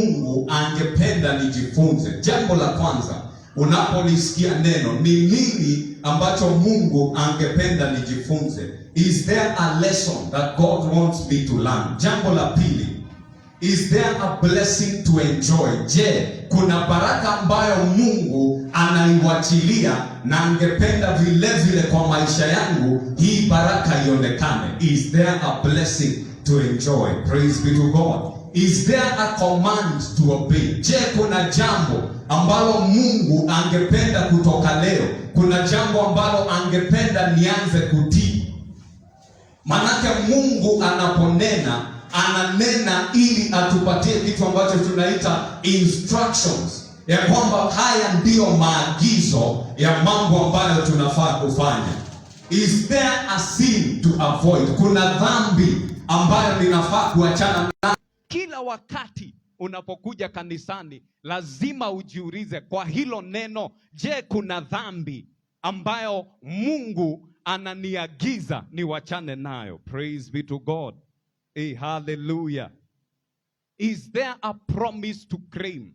Mungu angependa nijifunze. Jambo la kwanza, unapolisikia neno, ni nini ambacho Mungu angependa nijifunze? Is there a lesson that God wants me to learn? Jambo la pili, is there a blessing to enjoy? Je, kuna baraka ambayo Mungu anaiwachilia na angependa vile vile kwa maisha yangu hii baraka ionekane? Is there a blessing to enjoy? Praise be to God. Is there a command to obey? Je, kuna jambo ambalo Mungu angependa kutoka leo? Kuna jambo ambalo angependa nianze kutii? Manake Mungu anaponena, ananena ili atupatie kitu ambacho tunaita instructions, ya kwamba haya ndiyo maagizo ya mambo ambayo tunafaa kufanya. Is there a sin to avoid? Kuna dhambi ambayo ninafaa kuachana nayo. Kila wakati unapokuja kanisani lazima ujiulize kwa hilo neno, je, kuna dhambi ambayo Mungu ananiagiza niwachane nayo? Praise be to God. Hey, hallelujah. Is there a promise to claim?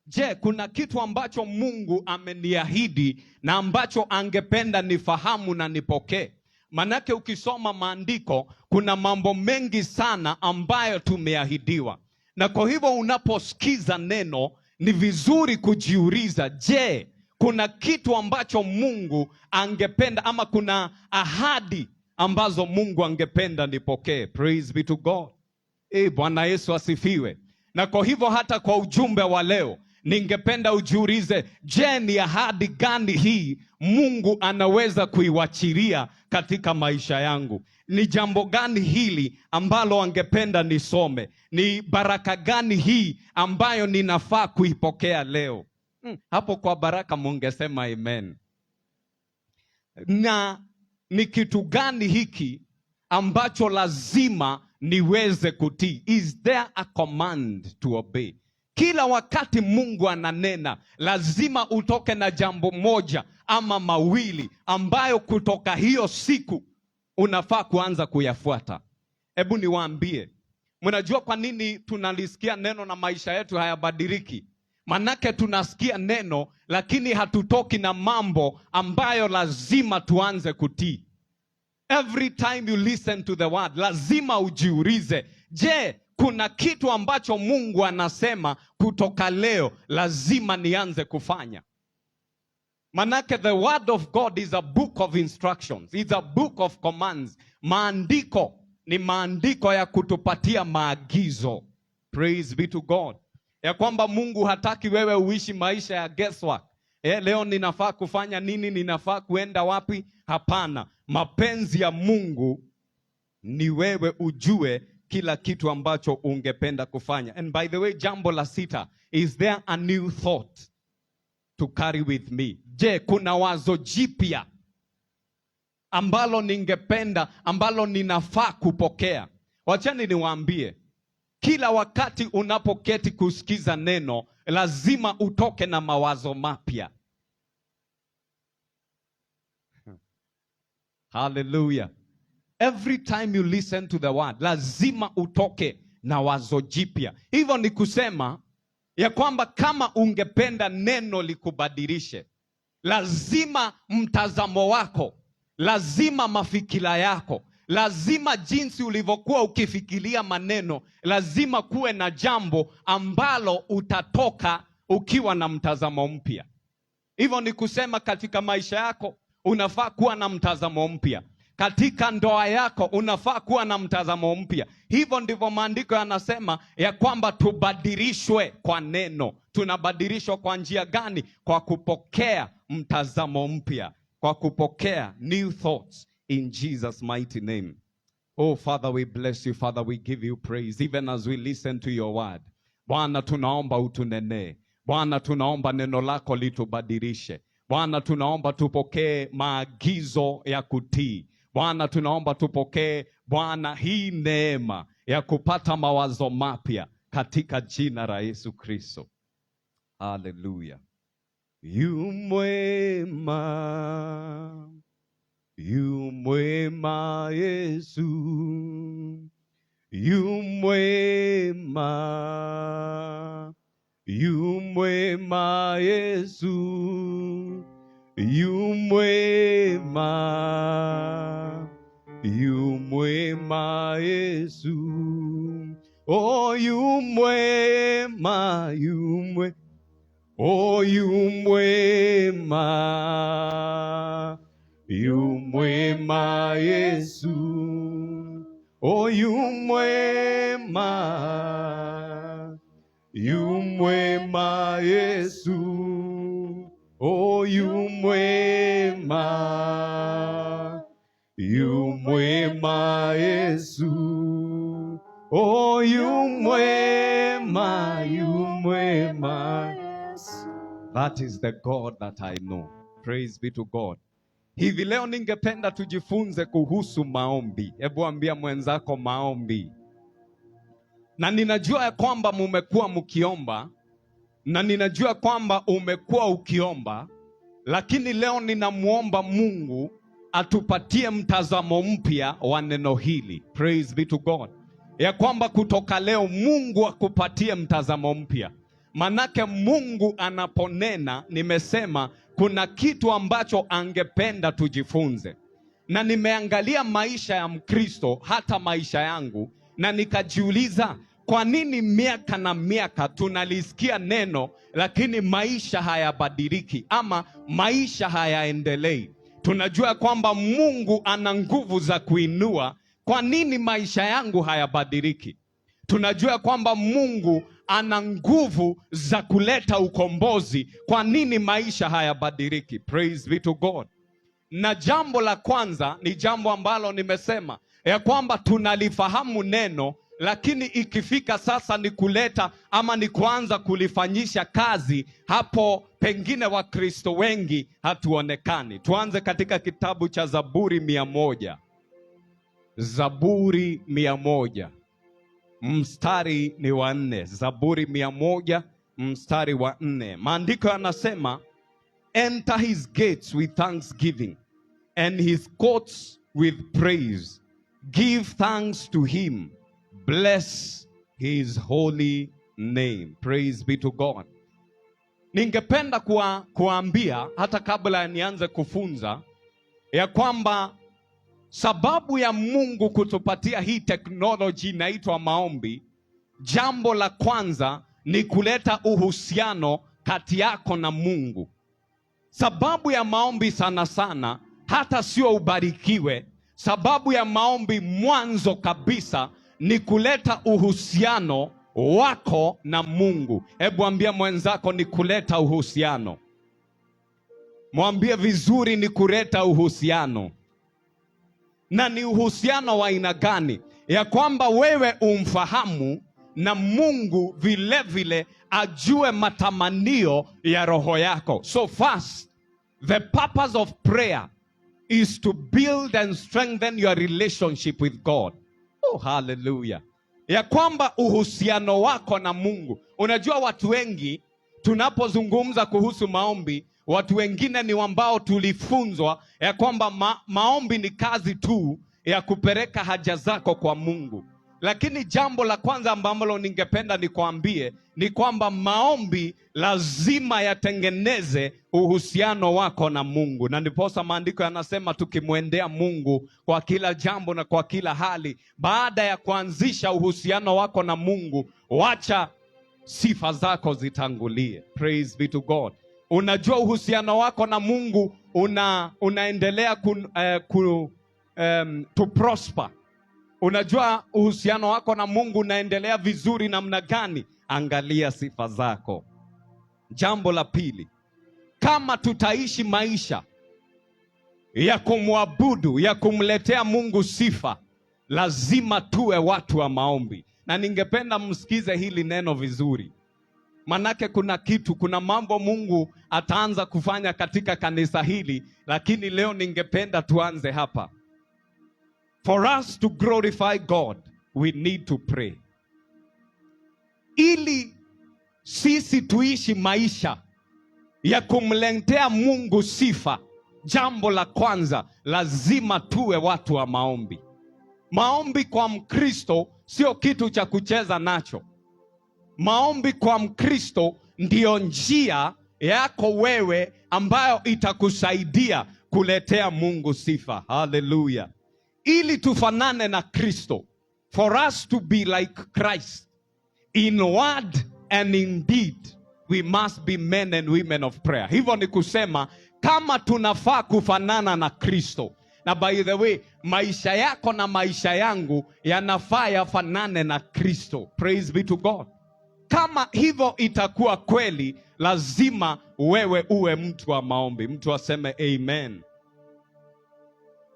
Je, kuna kitu ambacho Mungu ameniahidi na ambacho angependa nifahamu na nipokee? Manake ukisoma maandiko kuna mambo mengi sana ambayo tumeahidiwa, na kwa hivyo unaposikiza neno ni vizuri kujiuliza, je, kuna kitu ambacho Mungu angependa ama kuna ahadi ambazo Mungu angependa nipokee? Praise be to God. Bwana Yesu asifiwe. Na kwa hivyo hata kwa ujumbe wa leo ningependa ujiulize, je, ni ahadi gani hii Mungu anaweza kuiwachilia katika maisha yangu? Ni jambo gani hili ambalo angependa nisome? Ni baraka gani hii ambayo ninafaa kuipokea leo? Hapo kwa baraka mungesema amen. Na ni kitu gani hiki ambacho lazima niweze kutii? Is there a command to obey? Kila wakati Mungu ananena, lazima utoke na jambo moja ama mawili ambayo kutoka hiyo siku unafaa kuanza kuyafuata. Hebu niwaambie, mnajua kwa nini tunalisikia neno na maisha yetu hayabadiliki? Manake tunasikia neno lakini hatutoki na mambo ambayo lazima tuanze kutii. Every time you listen to the word, lazima ujiulize, je, kuna kitu ambacho Mungu anasema kutoka leo lazima nianze kufanya? Manake the word of God is a book of instructions. It's a book of commands. Maandiko ni maandiko ya kutupatia maagizo. Praise be to God. Ya kwamba Mungu hataki wewe uishi maisha ya guesswork. Leo ninafaa kufanya nini? Ninafaa kuenda wapi? Hapana. Mapenzi ya Mungu ni wewe ujue kila kitu ambacho ungependa kufanya. And by the way, jambo la sita, is there a new thought to carry with me? Je, kuna wazo jipya ambalo ningependa, ambalo ninafaa kupokea? Wachani niwaambie, kila wakati unapoketi kusikiza neno, lazima utoke na mawazo mapya. Hallelujah. Every time you listen to the word, lazima utoke na wazo jipya. Hivyo ni kusema ya kwamba kama ungependa neno likubadilishe, lazima mtazamo wako, lazima mafikira yako, lazima jinsi ulivyokuwa ukifikiria maneno, lazima kuwe na jambo ambalo utatoka ukiwa na mtazamo mpya. Hivyo ni kusema katika maisha yako unafaa kuwa na mtazamo mpya. Katika ndoa yako unafaa kuwa na mtazamo mpya. Hivyo ndivyo maandiko yanasema ya kwamba tubadilishwe kwa neno. Tunabadilishwa kwa njia gani? Kwa kupokea mtazamo mpya, kwa kupokea new thoughts in Jesus mighty name. Oh Father, we bless you. Father, we give you praise even as we listen to your word. Bwana, tunaomba utunenee. Bwana, tunaomba neno lako litubadilishe. Bwana, tunaomba tupokee maagizo ya kutii. Bwana, tunaomba tupokee Bwana hii neema ya kupata mawazo mapya katika jina la Yesu Kristo. Hallelujah. Yu mwema, yu mwema Yesu, yu mwema. Mwema Yesu, yu mwema, yu mwema Yesu. Oh, yu mwema, yu mwe, oh, yu mwema, yu mwema Yesu. Oh, yu mwema, yu mwema Yesu. Oh, yu mwema, yu mwema Yesu. Oh, yu mwema, yu mwema. That is the God that I know. Praise be to God. Hivi leo ningependa tujifunze kuhusu maombi. Hebu ambia mwenzako, maombi. Na ninajua ya kwamba mumekuwa mkiomba, na ninajua kwamba umekuwa ukiomba, lakini leo ninamwomba Mungu atupatie mtazamo mpya wa neno hili. Praise be to God. Ya kwamba kutoka leo Mungu akupatie mtazamo mpya. Manake Mungu anaponena, nimesema kuna kitu ambacho angependa tujifunze. Na nimeangalia maisha ya Mkristo, hata maisha yangu, na nikajiuliza, kwa nini miaka na miaka tunalisikia neno lakini maisha hayabadiliki ama maisha hayaendelei? Tunajua kwamba Mungu ana nguvu za kuinua, kwa nini maisha yangu hayabadiliki? Tunajua kwamba Mungu ana nguvu za kuleta ukombozi, kwa nini maisha hayabadiliki? Praise be to God. Na jambo la kwanza ni jambo ambalo nimesema ya kwamba tunalifahamu neno, lakini ikifika sasa ni kuleta ama ni kuanza kulifanyisha kazi, hapo pengine Wakristo wengi hatuonekani. Tuanze katika kitabu cha Zaburi 100. Zaburi 100 mstari ni wa 4. Zaburi 100 mstari wa 4. Maandiko yanasema, "Enter his gates with thanksgiving and his courts with praise. Give thanks to him. Bless his holy name." Praise be to God. Ningependa kuambia hata kabla nianze kufunza ya kwamba sababu ya Mungu kutupatia hii teknoloji inaitwa maombi, jambo la kwanza ni kuleta uhusiano kati yako na Mungu. Sababu ya maombi sana sana hata sio ubarikiwe. Sababu ya maombi mwanzo kabisa ni kuleta uhusiano wako na Mungu. Hebu ambia mwenzako, ni kuleta uhusiano. Mwambie vizuri, ni kuleta uhusiano. Na ni uhusiano wa aina gani? Ya kwamba wewe umfahamu na Mungu vile vile ajue matamanio ya roho yako. So first, the purpose of prayer is to build and strengthen your relationship with God. Oh, hallelujah. Ya kwamba uhusiano wako na Mungu. Unajua watu wengi tunapozungumza kuhusu maombi, watu wengine ni ambao tulifunzwa ya kwamba maombi ni kazi tu ya kupeleka haja zako kwa Mungu. Lakini jambo la kwanza ambalo ningependa nikwambie ni kwamba maombi lazima yatengeneze uhusiano wako na Mungu, na ndiposa maandiko yanasema tukimwendea Mungu kwa kila jambo na kwa kila hali, baada ya kuanzisha uhusiano wako na Mungu, wacha sifa zako zitangulie. Praise be to God. Unajua uhusiano wako na Mungu unaendelea to prosper. Unajua uhusiano wako na Mungu unaendelea vizuri namna gani? Angalia sifa zako. Jambo la pili, kama tutaishi maisha ya kumwabudu, ya kumletea Mungu sifa, lazima tuwe watu wa maombi. Na ningependa msikize hili neno vizuri, manake kuna kitu, kuna mambo Mungu ataanza kufanya katika kanisa hili, lakini leo ningependa tuanze hapa. For us to glorify God, we need to pray. Ili sisi tuishi maisha ya kumletea Mungu sifa, jambo la kwanza lazima tuwe watu wa maombi. Maombi kwa Mkristo sio kitu cha kucheza nacho. Maombi kwa Mkristo ndiyo njia yako wewe ambayo itakusaidia kuletea Mungu sifa. Haleluya! Ili tufanane na Kristo, for us to be like Christ in word and in deed, we must be men and women of prayer. Hivyo ni kusema kama tunafaa kufanana na Kristo, na by the way, maisha yako na maisha yangu yanafaa yafanane na Kristo. Praise be to God. Kama hivyo itakuwa kweli, lazima wewe uwe mtu wa maombi. Mtu aseme amen.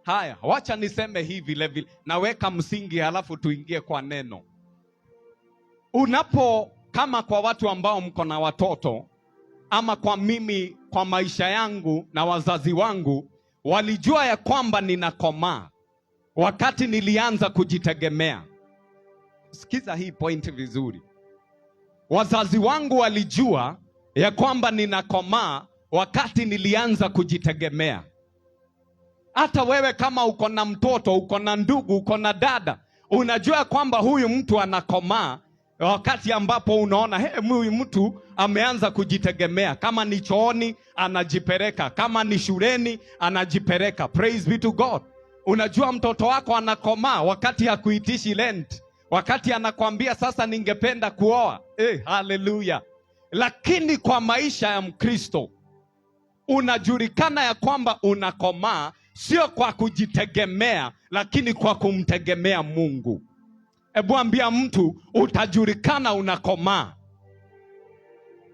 Haya, wacha niseme hivi vile vile, naweka msingi halafu tuingie kwa neno. Unapo kama kwa watu ambao mko na watoto ama kwa mimi, kwa maisha yangu na wazazi wangu walijua ya kwamba ninakomaa wakati nilianza kujitegemea. Sikiza hii point vizuri. Wazazi wangu walijua ya kwamba ninakomaa wakati nilianza kujitegemea. Hata wewe kama uko na mtoto, uko na ndugu, uko na dada, unajua kwamba huyu mtu anakomaa wakati ambapo unaona, hey, huyu mtu ameanza kujitegemea. Kama ni chooni anajipeleka, kama ni shuleni anajipeleka. Praise be to God. Unajua mtoto wako anakomaa wakati hakuitishi rent, wakati anakwambia sasa ningependa kuoa. Haleluya! Lakini kwa maisha ya Mkristo unajulikana ya kwamba unakomaa sio kwa kujitegemea, lakini kwa kumtegemea Mungu. Hebu ambia mtu, utajulikana unakomaa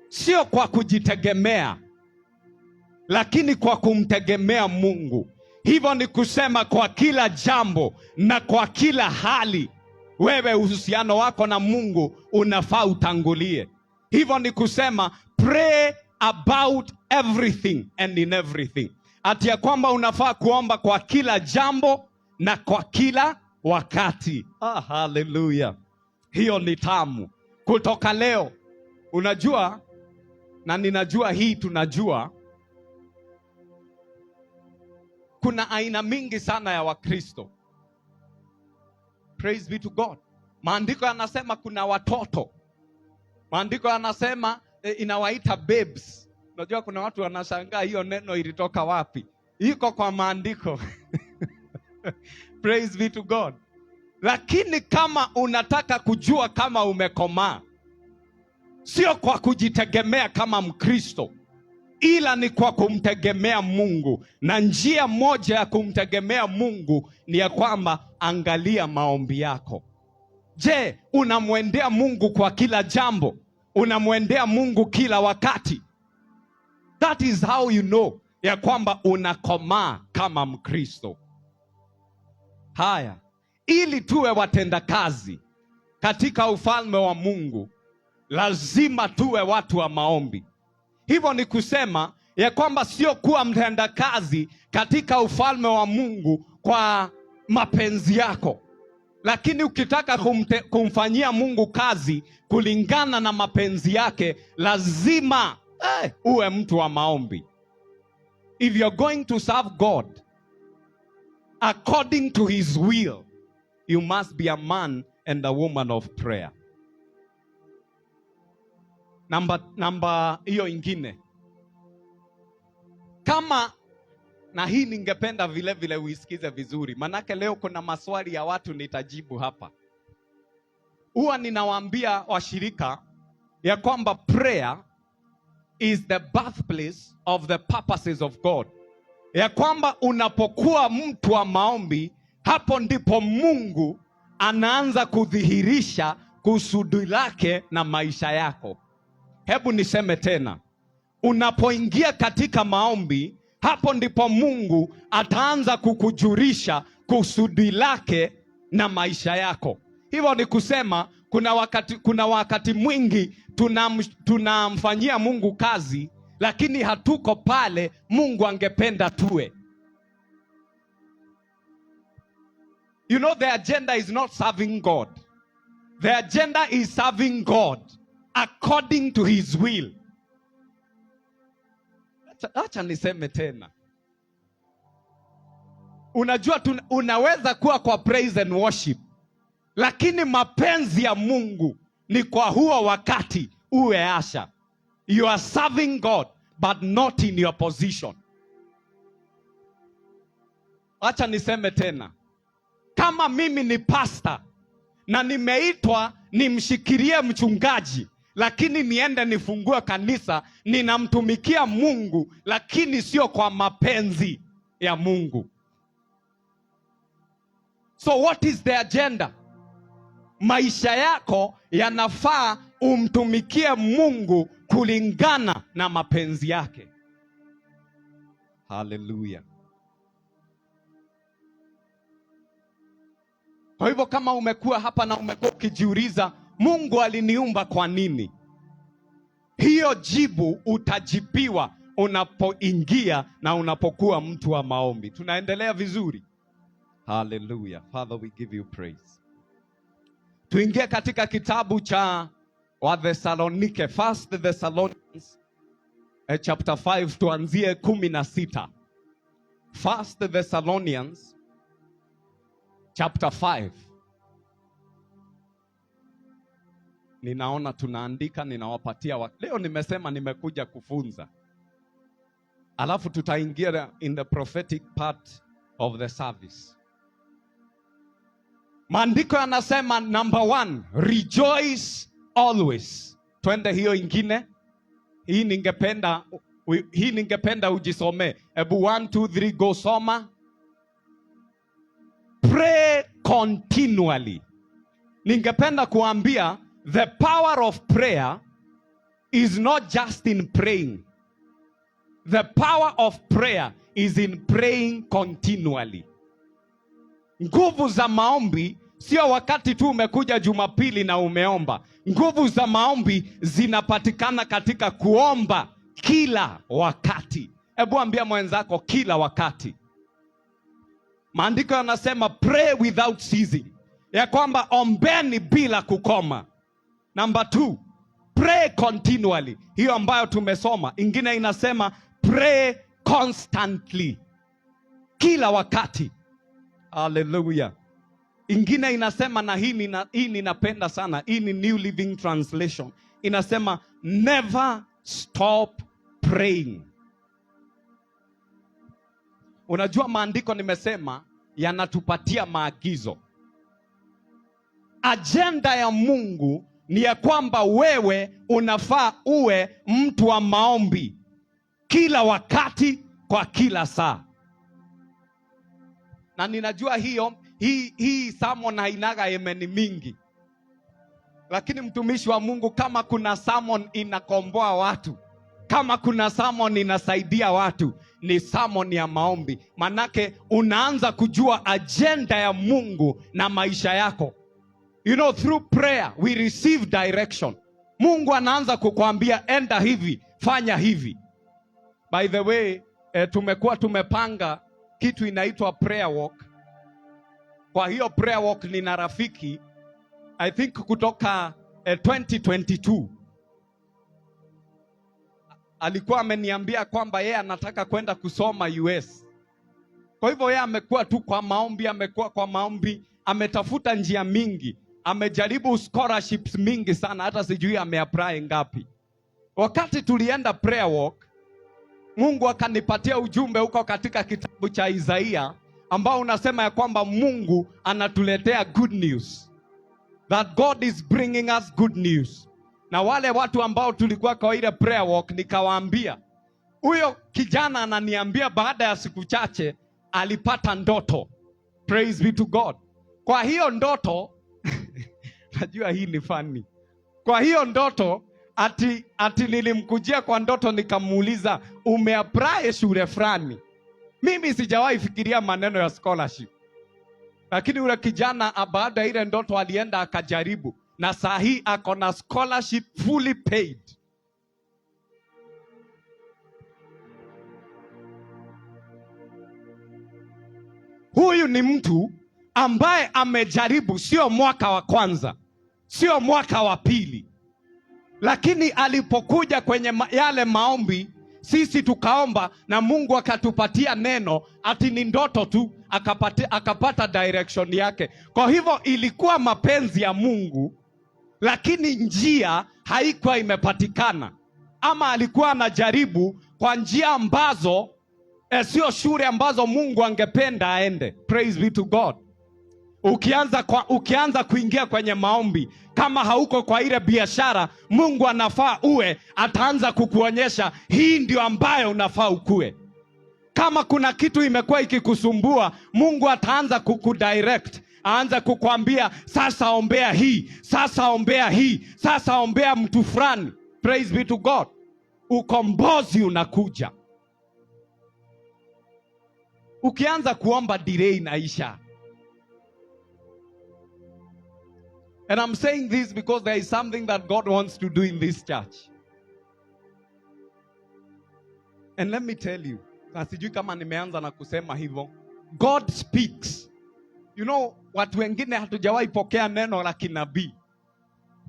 sio kwa kujitegemea, lakini kwa kumtegemea Mungu. Hivyo ni kusema kwa kila jambo na kwa kila hali, wewe uhusiano wako na Mungu unafaa utangulie. Hivyo ni kusema pray about everything and in everything, ati ya kwamba unafaa kuomba kwa kila jambo na kwa kila wakati. Ah, haleluya! Hiyo ni tamu. Kutoka leo, unajua na ninajua hii, tunajua kuna aina mingi sana ya Wakristo. Praise be to God. Maandiko yanasema kuna watoto. Maandiko yanasema inawaita babes. Unajua kuna watu wanashangaa hiyo neno ilitoka wapi? Iko kwa maandiko. Praise be to God. Lakini kama unataka kujua kama umekomaa, sio kwa kujitegemea kama Mkristo, ila ni kwa kumtegemea Mungu. Na njia moja ya kumtegemea Mungu ni ya kwamba angalia maombi yako. Je, unamwendea Mungu kwa kila jambo? Unamwendea Mungu kila wakati? That is how you know ya kwamba unakomaa kama Mkristo. Haya, ili tuwe watendakazi katika ufalme wa Mungu, lazima tuwe watu wa maombi. Hivyo ni kusema ya kwamba sio kuwa mtendakazi katika ufalme wa Mungu kwa mapenzi yako, lakini ukitaka kumfanyia Mungu kazi kulingana na mapenzi yake, lazima uwe mtu wa maombi. If you're going to serve God according to his will, you must be a man and a woman of prayer. Namba hiyo ingine, kama na hii ningependa vile vile uisikize vizuri, manake leo kuna maswali ya watu nitajibu hapa. Huwa ninawaambia washirika ya kwamba prayer is the birthplace of the purposes of God, ya kwamba unapokuwa mtu wa maombi, hapo ndipo Mungu anaanza kudhihirisha kusudi lake na maisha yako. Hebu niseme tena, unapoingia katika maombi, hapo ndipo Mungu ataanza kukujulisha kusudi lake na maisha yako. Hivyo ni kusema kuna wakati mwingi tunamfanyia Mungu kazi, lakini hatuko pale Mungu angependa tuwe. You know, the agenda is not serving God. The agenda is serving God according to his will. Acha niseme tena. Unajua unaweza kuwa kwa praise and worship, lakini mapenzi ya Mungu ni kwa huo wakati uwe usher. You are serving God but not in your position. Acha niseme tena, kama mimi ni pastor na nimeitwa nimshikilie mchungaji, lakini niende nifungue kanisa, ninamtumikia Mungu, lakini sio kwa mapenzi ya Mungu. So what is the agenda? Maisha yako yanafaa umtumikie Mungu kulingana na mapenzi yake. Haleluya! Kwa hivyo kama umekuwa hapa na umekuwa ukijiuliza Mungu aliniumba kwa nini? Hiyo jibu utajibiwa unapoingia na unapokuwa mtu wa maombi. Tunaendelea vizuri? Haleluya. Father, we give you praise. Tuingie katika kitabu cha Wathesalonike, First Thessalonians chapter 5, tuanzie 16. First Thessalonians chapter 5. Ninaona tunaandika, ninawapatia leo. Nimesema nimekuja kufunza, alafu tutaingia in the prophetic part of the service. Maandiko yanasema number 1, rejoice always. Twende hiyo ingine. Hii ningependa ujisomee. Ebu 1 2 3 go, soma. Pray continually. Ningependa kuambia the power of prayer is not just in praying. The power of prayer is in praying continually. Nguvu za maombi sio wakati tu umekuja Jumapili na umeomba. Nguvu za maombi zinapatikana katika kuomba kila wakati. Hebu ambia mwenzako, kila wakati. Maandiko yanasema pray without ceasing, ya kwamba ombeni bila kukoma. Number 2, pray continually, hiyo ambayo tumesoma. Ingine inasema pray constantly, kila wakati. Hallelujah. Ingine inasema, na hii ninapenda sana, hii ni New Living Translation, inasema never stop praying. Unajua maandiko nimesema yanatupatia maagizo. Agenda ya Mungu ni ya kwamba wewe unafaa uwe mtu wa maombi kila wakati, kwa kila saa. Na ninajua hii sermon hainaga amen mingi, lakini mtumishi wa Mungu, kama kuna sermon inakomboa watu, kama kuna sermon inasaidia watu, ni sermon ya maombi. Manake unaanza kujua agenda ya Mungu na maisha yako. You know, through prayer we receive direction. Mungu anaanza kukuambia enda hivi, fanya hivi. By the way, tumekuwa tumepanga kitu inaitwa prayer walk. Kwa hiyo prayer walk nina rafiki I think kutoka 2022 alikuwa ameniambia kwamba yeye anataka kwenda kusoma US. Kwa hivyo yeye amekuwa tu kwa maombi, amekuwa kwa maombi, ametafuta njia mingi, amejaribu scholarships mingi sana, hata sijui ameapply ngapi. Wakati tulienda prayer walk, Mungu akanipatia ujumbe huko katika kitabu cha Isaia ambao unasema ya kwamba Mungu anatuletea good news. That God is bringing us good news. Na wale watu ambao tulikuwa kwa ile prayer walk, nikawaambia, huyo kijana ananiambia baada ya siku chache alipata ndoto. Praise be to God. Kwa hiyo ndoto, najua hii ni funny. Kwa hiyo ndoto, ati nilimkujia kwa ndoto nikamuuliza, umeapply shule fulani? Mimi sijawahi fikiria maneno ya scholarship. Lakini yule kijana baada ya ile ndoto alienda akajaribu, na saa hii ako na scholarship fully paid. Huyu ni mtu ambaye amejaribu, sio mwaka wa kwanza, sio mwaka wa pili. Lakini alipokuja kwenye yale maombi, sisi tukaomba na Mungu akatupatia neno, ati ni ndoto tu, akapata direction yake. Kwa hivyo ilikuwa mapenzi ya Mungu, lakini njia haikuwa imepatikana. Ama alikuwa anajaribu kwa njia ambazo sio shule ambazo Mungu angependa aende. Praise be to God. Ukianza kuingia kwenye maombi, kama hauko kwa ile biashara Mungu anafaa uwe, ataanza kukuonyesha hii ndio ambayo unafaa ukue. Kama kuna kitu imekuwa ikikusumbua, Mungu ataanza kukudirect, aanza kukwambia sasa ombea hii, sasa ombea hii, sasa ombea mtu fulani. Praise be to God. Ukombozi unakuja. Ukianza kuomba, delay inaisha. And I'm saying this because there is something that God wants to do in this church. And let me tell you, na sijui kama nimeanza na kusema hivyo, God speaks. Watu wengine hatujawahi pokea neno la kinabii.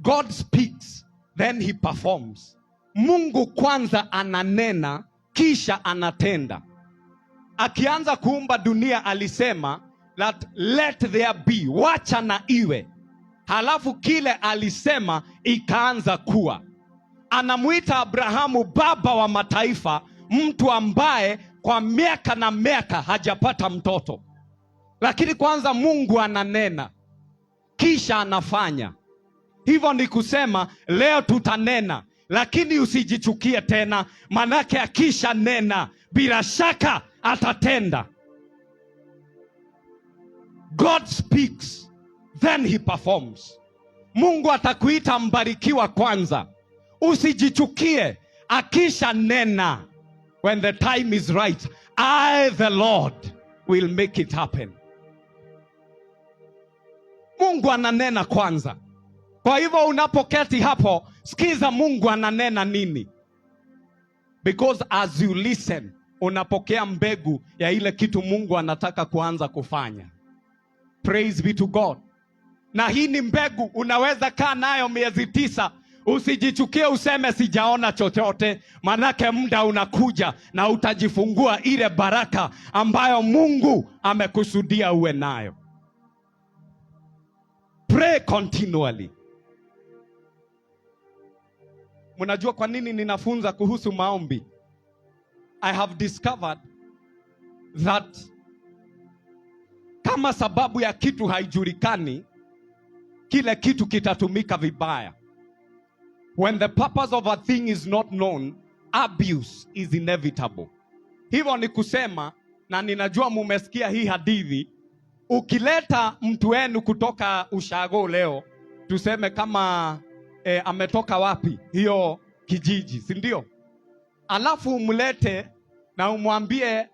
God speaks, then he performs. Mungu kwanza ananena, kisha anatenda. Akianza kuumba dunia alisema that let there be, wacha na iwe. Halafu kile alisema ikaanza kuwa. Anamuita Abrahamu baba wa mataifa, mtu ambaye kwa miaka na miaka hajapata mtoto. Lakini kwanza Mungu ananena, kisha anafanya. Hivyo ni kusema leo tutanena, lakini usijichukie tena, manake akisha nena bila shaka atatenda. God speaks, then he performs. Mungu atakuita mbarikiwa kwanza. Usijichukie, akisha nena, when the time is right, I the Lord will make it happen. Mungu ananena kwanza. Kwa hivyo unapoketi hapo, sikiza Mungu ananena nini. Because as you listen, unapokea mbegu ya ile kitu Mungu anataka kuanza kufanya. Praise be to God. Na hii ni mbegu unaweza kaa nayo miezi 9. Usijichukie useme sijaona chochote, manake muda unakuja na utajifungua ile baraka ambayo Mungu amekusudia uwe nayo. Pray continually. Mnajua kwa nini ninafunza kuhusu maombi? I have discovered that kama sababu ya kitu haijulikani, kile kitu kitatumika vibaya. When the purpose of a thing is not known, abuse is inevitable. Hivyo ni kusema, na ninajua mumesikia hii hadithi, ukileta mtu wenu kutoka ushago leo, tuseme kama ametoka wapi hiyo kijiji, si ndio? Alafu umlete na umwambie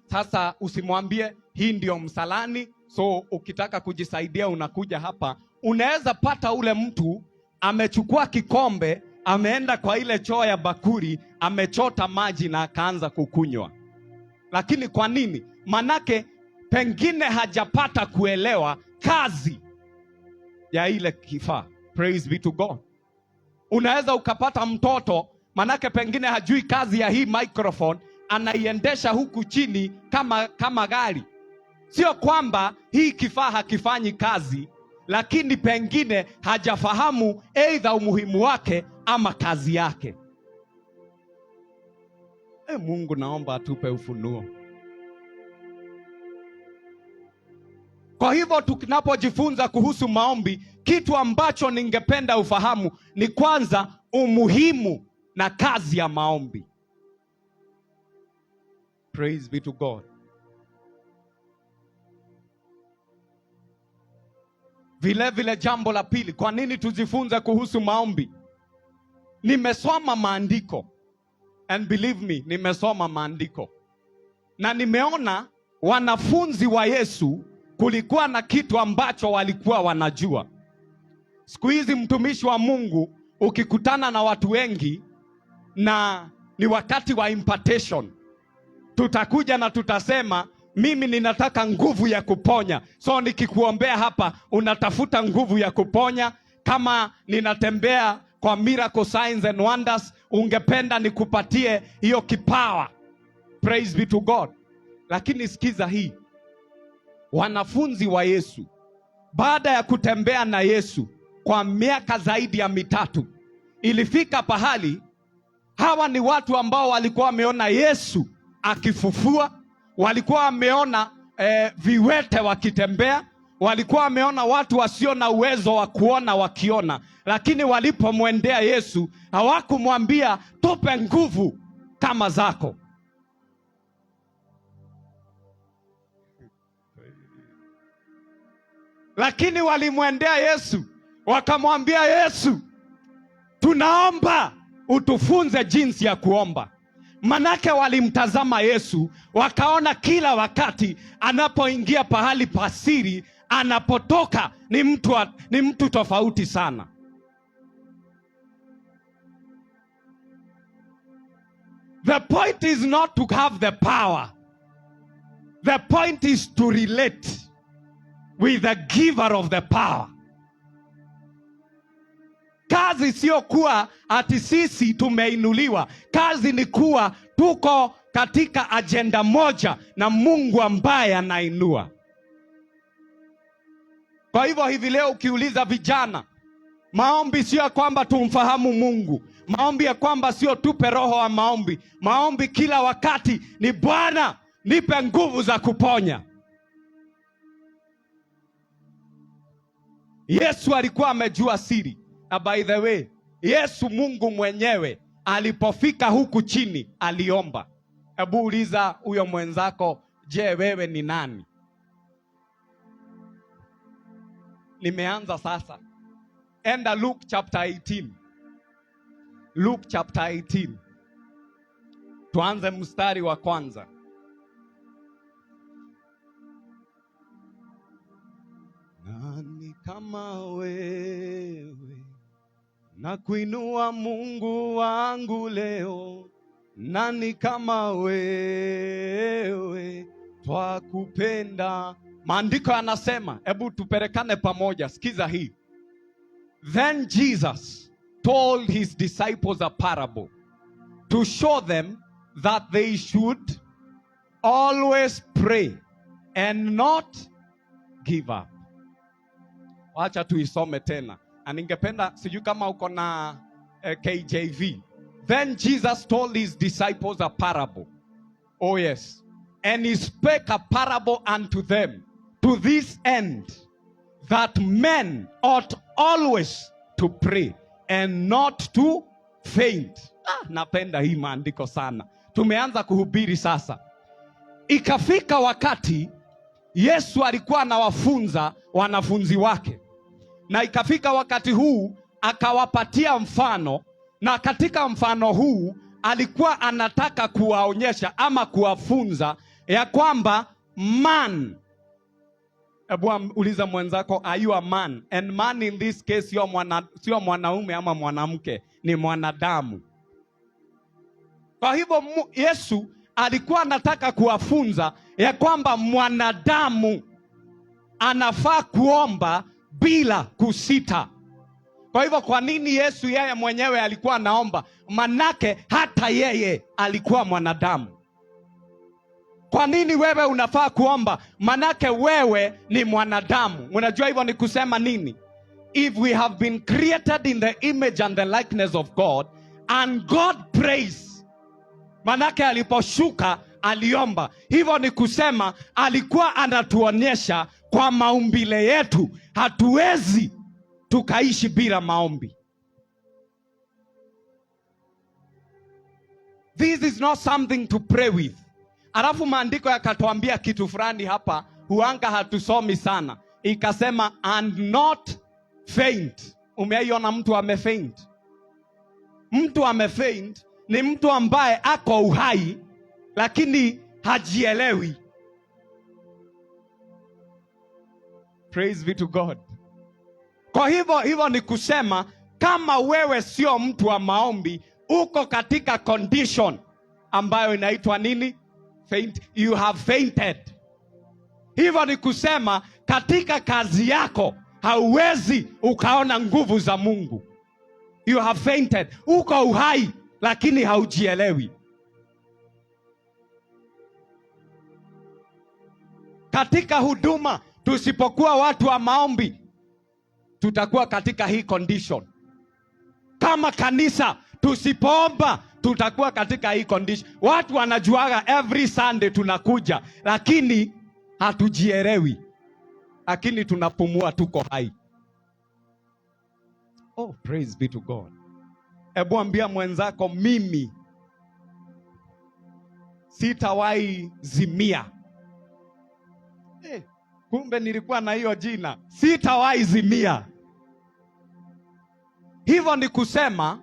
sasa usimwambie hii ndio msalani, so ukitaka kujisaidia unakuja hapa. Unaweza pata ule mtu amechukua kikombe, ameenda kwa ile choo ya bakuri, amechota maji na akaanza kukunywa. Lakini kwa nini? Manake pengine hajapata kuelewa kazi ya ile kifaa. Praise be to God. Unaweza ukapata mtoto, manake pengine hajui kazi ya hii microphone, anaiendesha huku chini kama gari. Sio kwamba hii kifaa hakifanyi kazi, lakini pengine hajafahamu either umuhimu wake ama kazi yake. Mungu naomba atupe ufunuo. Kwa hivyo tunapojifunza kuhusu maombi, kitu ambacho ningependa ufahamu ni kwanza umuhimu na kazi ya maombi. Praise be to God. Vile vile jambo la pili, kwa nini tujifunze kuhusu maombi? Nimesoma maandiko, and believe me, nimesoma maandiko. Na nimeona wanafunzi wa Yesu kulikuwa na kitu ambacho walikuwa wanajua. Siku hizi mtumishi wa Mungu ukikutana na watu wengi na ni wakati wa impartation, tutakuja na tutasema mimi ninataka nguvu ya kuponya. So nikikuombea hapa unatafuta nguvu ya kuponya. Kama ninatembea kwa miracle signs and wonders, ungependa nikupatie hiyo kipawa. Praise be to God. Lakini sikiza hii. Wanafunzi wa Yesu baada ya kutembea na Yesu kwa miaka zaidi ya 3, Ilifika pahali hawa ni watu ambao walikuwa wameona Yesu akifufua, walikuwa wameona viwete wakitembea, walikuwa wameona watu wasio na uwezo wa kuona wakiona, lakini walipomwendea Yesu hawakumwambia tupe nguvu kama zako. Lakini walimwendea Yesu wakamwambia Yesu, tunaomba utufunze jinsi ya kuomba. Manake walimtazama Yesu wakaona kila wakati anapoingia pahali pasiri, anapotoka ni mtu tofauti sana. The point is not to have the power. The point is to relate with the giver of the power. Kazi sio kuwa ati sisi tumeinuliwa. Kazi ni kuwa tuko katika ajenda moja na Mungu ambaye anainua. Kwa hivyo hivi leo ukiuliza vijana, maombi sio ya kwamba tumfahamu Mungu. Maombi ya kwamba sio tupe roho wa maombi. Maombi kila wakati ni Bwana, nipe nguvu za kuponya. Yesu alikuwa amejua siri. Na by the way, Yesu Mungu mwenyewe alipofika huku chini aliomba. Hebu uliza huyo mwenzako, je, wewe ni nani? Nimeanza sasa. Enda Luke chapter 18. Luke chapter 18. Tuanze mstari wa kwanza. Nani kama wewe na kuinua Mungu wangu leo? Nani kama wewe twakupenda? Maandiko yanasema, hebu tupelekane pamoja, sikiza hii. Then Jesus told his disciples a parable to show them that they should always pray and not give up. Wacha tuisome tena. Na ningependa, sijui kama uko na KJV. Then Jesus told his disciples a parable. Oh yes. And he spake a parable unto them to this end, that men ought always to pray and not to faint. Ah, napenda hii maandiko sana. Tumeanza kuhubiri sasa. Ikafika wakati Yesu alikuwa anawafunza wanafunzi wake, na ikafika wakati huu akawapatia mfano, na katika mfano huu alikuwa anataka kuwaonyesha ama kuwafunza ya kwamba man. Hebu uliza mwenzako, are you a man? And man in this case sio mwanaume ama mwanamke, ni mwanadamu. Kwa hivyo Yesu alikuwa anataka kuwafunza ya kwamba mwanadamu anafaa kuomba bila kusita. Kwa hivyo kwa nini Yesu yeye mwenyewe alikuwa anaomba? Manake hata yeye alikuwa mwanadamu. Kwa nini wewe unafaa kuomba? Manake wewe ni mwanadamu. Unajua hivyo ni kusema nini? If we have been created in the image and the likeness of God and God prays, manake aliposhuka aliomba. Hivyo ni kusema alikuwa anatuonyesha kwa maumbile yetu hatuwezi tukaishi bila maombi. This is not something to pray with. Alafu maandiko yakatuambia kitu fulani hapa, huanga hatusomi sana. Ikasema and not faint. Umeiona mtu amefaint? Mtu amefaint ni mtu ambaye ako uhai lakini hajielewi. Praise be to God. Kwa hivyo ni kusema kama wewe sio mtu wa maombi, uko katika condition ambayo inaitwa nini? Faint. You have fainted. Hivyo ni kusema katika kazi yako hauwezi ukaona nguvu za Mungu. You have fainted. Uko uhai lakini haujielewi. Katika huduma tusipokuwa watu wa maombi, tutakuwa katika hii condition. Kama kanisa tusipoomba tutakuwa katika hii condition. Watu wanajuaga every Sunday tunakuja, lakini hatujielewi, lakini tunapumua, tuko hai. Oh, praise be to God. Ebu ambia mwenzako, mimi sitawahi zimia. Kumbe nilikuwa na hiyo jina, sitawahi zimia. Hivyo ni kusema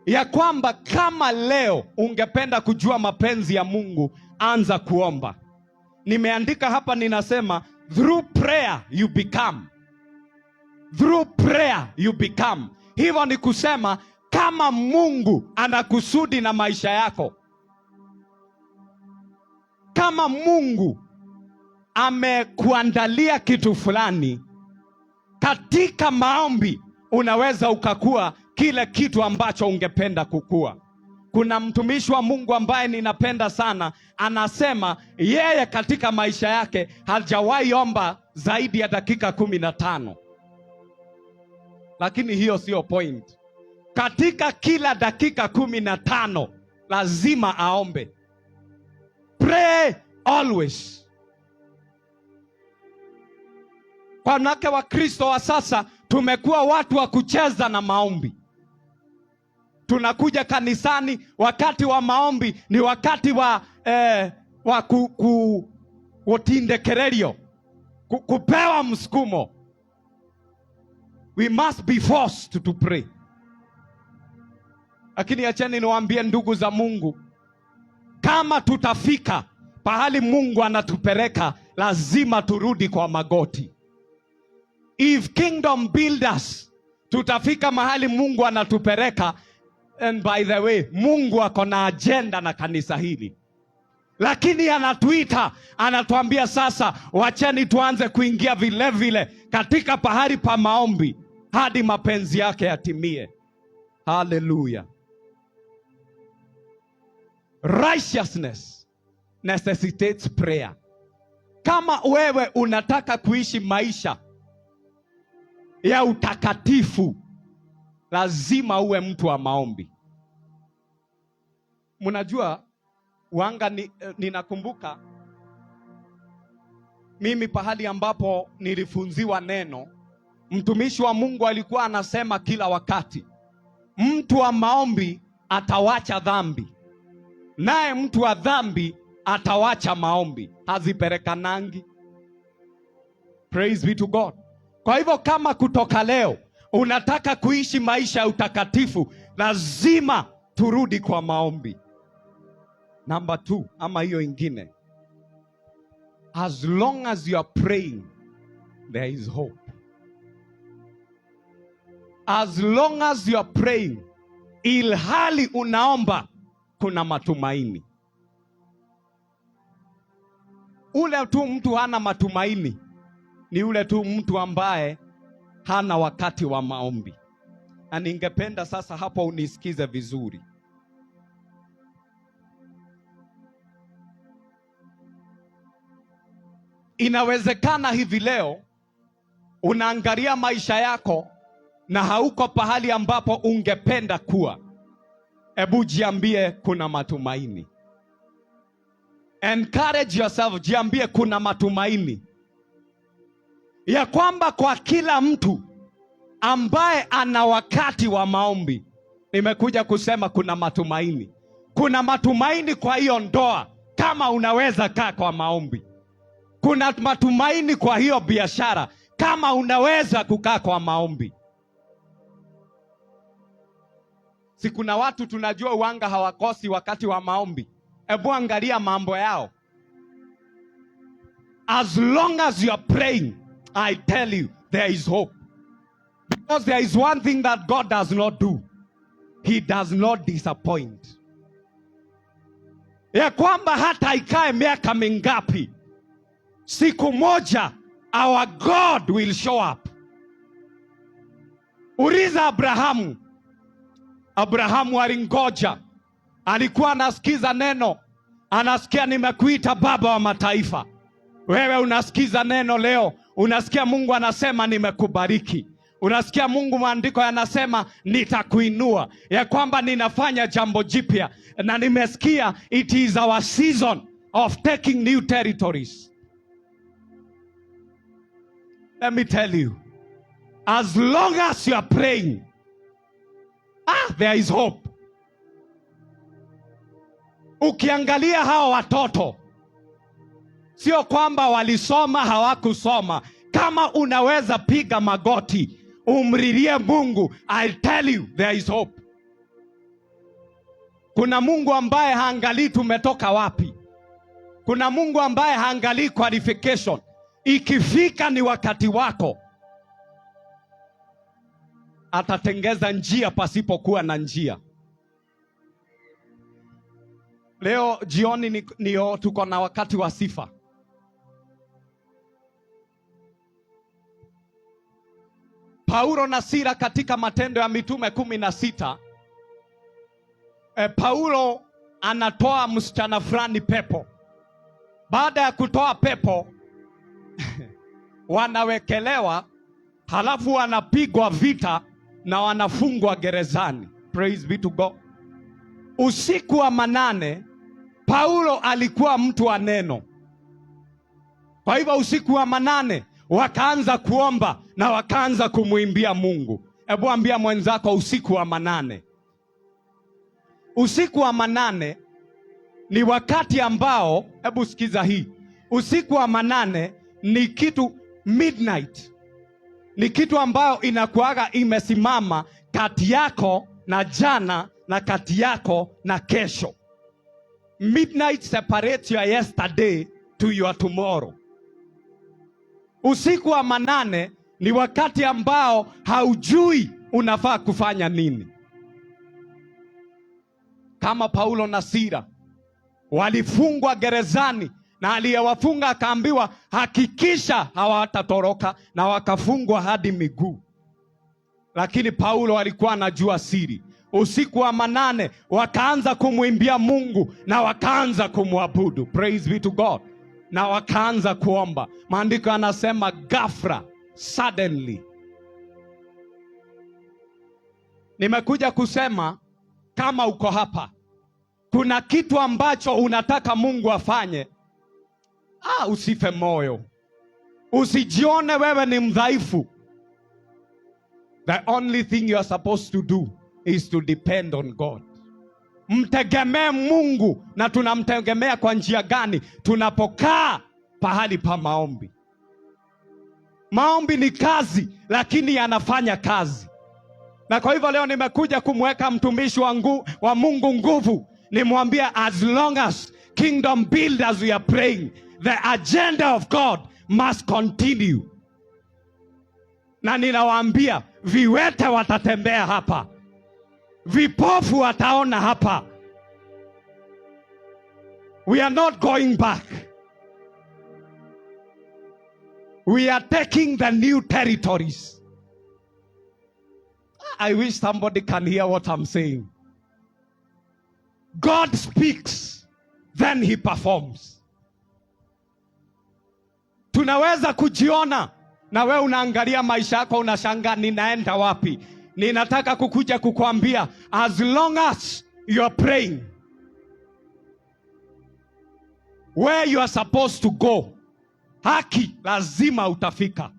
ya kwamba kama leo ungependa kujua mapenzi ya Mungu, anza kuomba. Nimeandika hapa, ninasema through prayer you become. Through prayer you become. Hivyo ni kusema kama Mungu ana kusudi na maisha yako, kama Mungu amekuandalia kitu fulani, katika maombi unaweza ukakua kile kitu ambacho ungependa kukua. Kuna mtumishi wa Mungu ambaye ninapenda sana, anasema yeye katika maisha yake hajawahi omba zaidi ya dakika 15. Lakini hiyo sio point. Katika kila dakika 15 lazima aombe. Pray always. Kwa wanawake wa Kristo wa sasa tumekuwa watu wa kucheza na maombi. Tunakuja kanisani, wakati wa maombi ni wakati wa kutindekererio, kupewa msukumo. We must be forced to pray. Lakini acheni niwaambie ndugu za Mungu, kama tutafika pahali Mungu anatupeleka, lazima turudi kwa magoti. If kingdom builders tutafika mahali Mungu anatupeleka, and by the way, Mungu ako na agenda na kanisa hili. Lakini anatuita, anatuambia sasa wacheni tuanze kuingia vile vile katika pahali pa maombi hadi mapenzi yake yatimie. Hallelujah. Righteousness necessitates prayer. Kama wewe unataka kuishi maisha ya utakatifu, lazima uwe mtu wa maombi. Mnajua wanga ninakumbuka mimi pahali ambapo nilifunziwa neno, mtumishi wa Mungu alikuwa anasema kila wakati, mtu wa maombi atawacha dhambi, naye mtu wa dhambi atawacha maombi. Haziperekanangi. Praise be to God. Kwa hivyo kama kutoka leo unataka kuishi maisha ya utakatifu, lazima turudi kwa maombi. Number 2, ama hiyo ingine, as long as you are praying there is hope. As long as you are praying, ilhali unaomba, kuna matumaini. Ule tu mtu hana matumaini ni ule tu mtu ambaye hana wakati wa maombi. Na ningependa sasa hapo unisikize vizuri. Inawezekana hivi leo unaangalia maisha yako na hauko pahali ambapo ungependa kuwa. Ebu jiambie kuna matumaini. Encourage yourself, jiambie kuna matumaini. Ya kwamba kwa kila mtu ambaye ana wakati wa maombi, nimekuja kusema kuna matumaini. Kuna matumaini kwa hiyo ndoa kama unaweza kaa kwa maombi. Kuna matumaini kwa hiyo biashara kama unaweza kukaa kwa maombi. Si kuna watu tunajua uanga hawakosi wakati wa maombi. Ebu angalia mambo yao. As long as you are praying, I tell you, there is hope. Because there is one thing that God does not do. He does not disappoint. Ya kwamba hata ikae miaka mingapi, siku moja our God will show up. Uliza Abrahamu. Abrahamu alingoja. Alikuwa anasikiza neno. Anasikia nimekuita baba wa mataifa. Wewe unasikiza neno leo, unasikia Mungu anasema nimekubariki. Unasikia Mungu, maandiko yanasema nitakuinua, ya kwamba ninafanya jambo jipya, na nimesikia it is our season of taking new territories. Let me tell you, as long as you are praying, there is hope. Ukiangalia hawa watoto, sio kwamba walisoma hawakusoma. Kama unaweza piga magoti umlilie Mungu, I tell you there is hope. Kuna Mungu ambaye haangalii tumetoka wapi. Kuna Mungu ambaye haangalii qualification. Ikifika ni wakati wako, atatengeza njia pasipokuwa na njia. Leo jioni ni tuko na wakati wa sifa. Paulo na Sila katika Matendo ya Mitume 16, Paulo anatoa msichana fulani pepo. Baada ya kutoa pepo wanawekelewa, halafu wanapigwa vita na wanafungwa gerezani. Praise be to God. Usiku wa manane, Paulo alikuwa mtu wa neno. Kwa hivyo usiku wa manane wakaanza kuomba na wakaanza kumwimbia Mungu. Hebu ambia mwenzako, usiku wa manane. Usiku wa manane ni wakati ambao, hebu sikiza hii. Usiku wa manane ni kitu midnight. Ni kitu ambayo inakuaga imesimama kati yako na jana na kati yako na kesho. Midnight separates your yesterday to your tomorrow. Usiku wa manane ni wakati ambao haujui unafaa kufanya nini. Kama Paulo na Sila walifungwa gerezani na aliyewafunga akaambiwa hakikisha hawatatoroka, na wakafungwa hadi miguu. Lakini Paulo alikuwa anajua siri. Usiku wa manane wakaanza kumwimbia Mungu na wakaanza kumwabudu. Praise be to God. Na wakaanza kuomba. Maandiko yanasema ghafla, suddenly. Nimekuja kusema kama uko hapa, kuna kitu ambacho unataka Mungu afanye, usife moyo. Usijione wewe ni mdhaifu. The only thing you are supposed to do is to depend on God. Mtegemee Mungu. Na tunamtegemea kwa njia gani? Tunapokaa pahali pa maombi. Maombi ni kazi, lakini yanafanya kazi. Na kwa hivyo leo nimekuja kumweka mtumishi wa Mungu nguvu. Nimwambie as long as kingdom builders we are praying, the agenda of God must continue. Na ninawaambia viwete watatembea hapa, vipofu wataona hapa. We are not going back. We are taking the new territories. I wish somebody can hear what I'm saying. God speaks, then he performs. Tunaweza kujiona na we unaangalia maisha yako unashangaa ninaenda wapi. Ninataka kukuja kukuambia as long as you are praying where you are supposed to go, haki lazima utafika.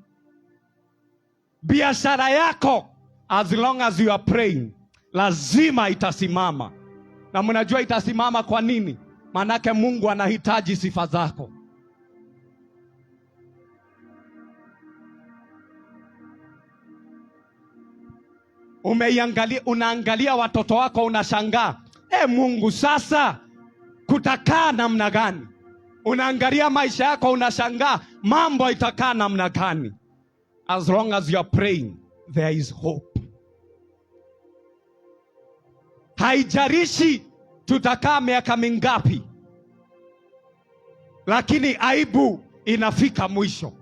Biashara yako as long as you are praying lazima itasimama. Na mnajua itasimama kwa nini? Manake Mungu anahitaji sifa zako. Unaangalia watoto wako unashangaa, Mungu sasa kutakaa namna gani? Unaangalia maisha yako unashangaa mambo itakaa namna gani? As long as you are praying there is hope. Haijalishi tutakaa miaka mingapi, lakini aibu inafika mwisho.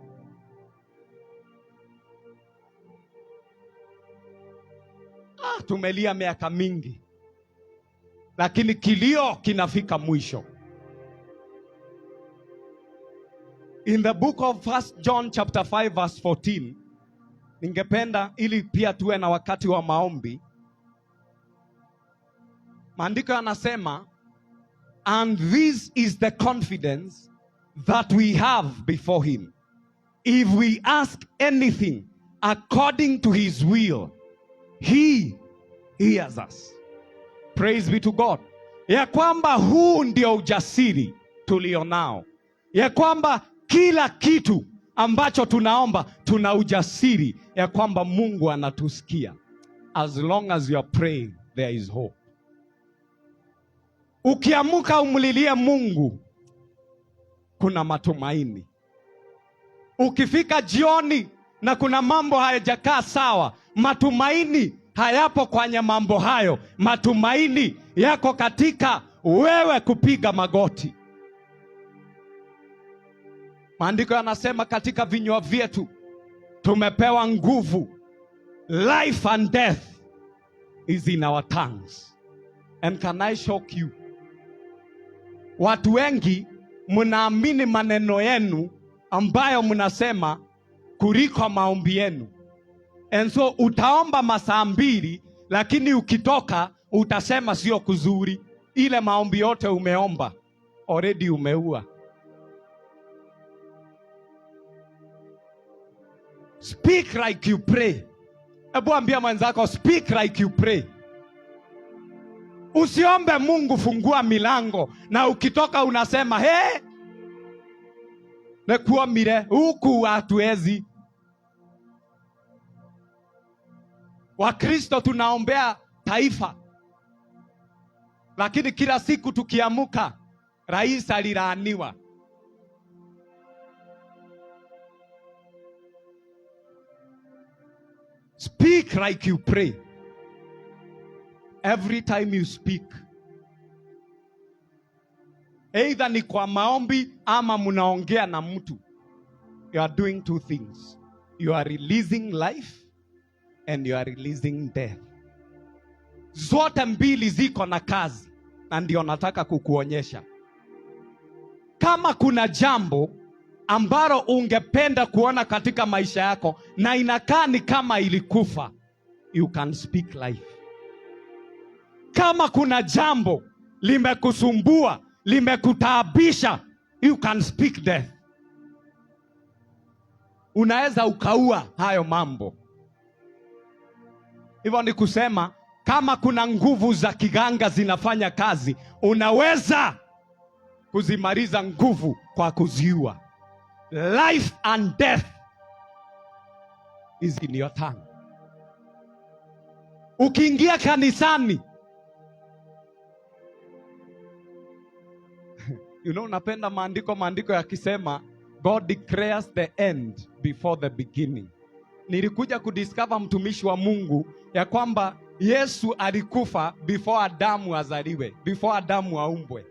Tumelia miaka mingi, lakini kilio kinafika mwisho. In the book of 1 John chapter 5 verse 14, Ningependa ili pia tuwe na wakati wa maombi. Maandiko yanasema, "And this is the confidence that we have before him. If we ask anything according to his will, he hears us." Praise be to God. Ya kwamba huu ndio ujasiri tulionao, ya kwamba kila kitu ambacho tunaomba tuna ujasiri ya kwamba Mungu anatusikia. As long as you are praying, there is hope. Ukiamuka umlilie Mungu, kuna matumaini. Ukifika jioni na kuna mambo hayajakaa sawa, matumaini hayapo kwenye mambo hayo. Matumaini yako katika wewe kupiga magoti. Maandiko yanasema katika vinywa vyetu tumepewa nguvu. Life and death is in our tongues. And can I shock you? Watu wengi mnaamini maneno yenu ambayo mnasema kuliko maombi yenu. And so utaomba masaa 2, lakini ukitoka utasema sio kuzuri. Ile maombi yote umeomba already umeua. Speak like you pray. Hebu ambia mwenzako, speak like you pray. Usiombe Mungu fungua milango na ukitoka unasema he, nekuomire huku hatuwezi. Wakristo tunaombea taifa, lakini kila siku tukiamuka, rais alilaaniwa. Speak like you pray. Every time you speak, either ni kwa maombi ama mnaongea na mtu, you are doing two things. You are releasing life and you are releasing death. Zote mbili ziko na kazi, na ndio nataka kukuonyesha. Kama kuna jambo ambalo ungependa kuona katika maisha yako na inakaa ni kama ilikufa, you can speak life. Kama kuna jambo limekusumbua, limekutaabisha, you can speak death. Unaweza ukaua hayo mambo. Hivyo ni kusema kama kuna nguvu za kiganga zinafanya kazi, unaweza kuzimaliza nguvu kwa kuziua. Life and death is in your tongue. Ukiingia kanisani, napenda maandiko yakisema God declares the end before the beginning. Nilikuja kudiscover, mtumishi wa Mungu, ya kwamba Yesu alikufa before Adamu azaliwe, before Adamu aumbwe.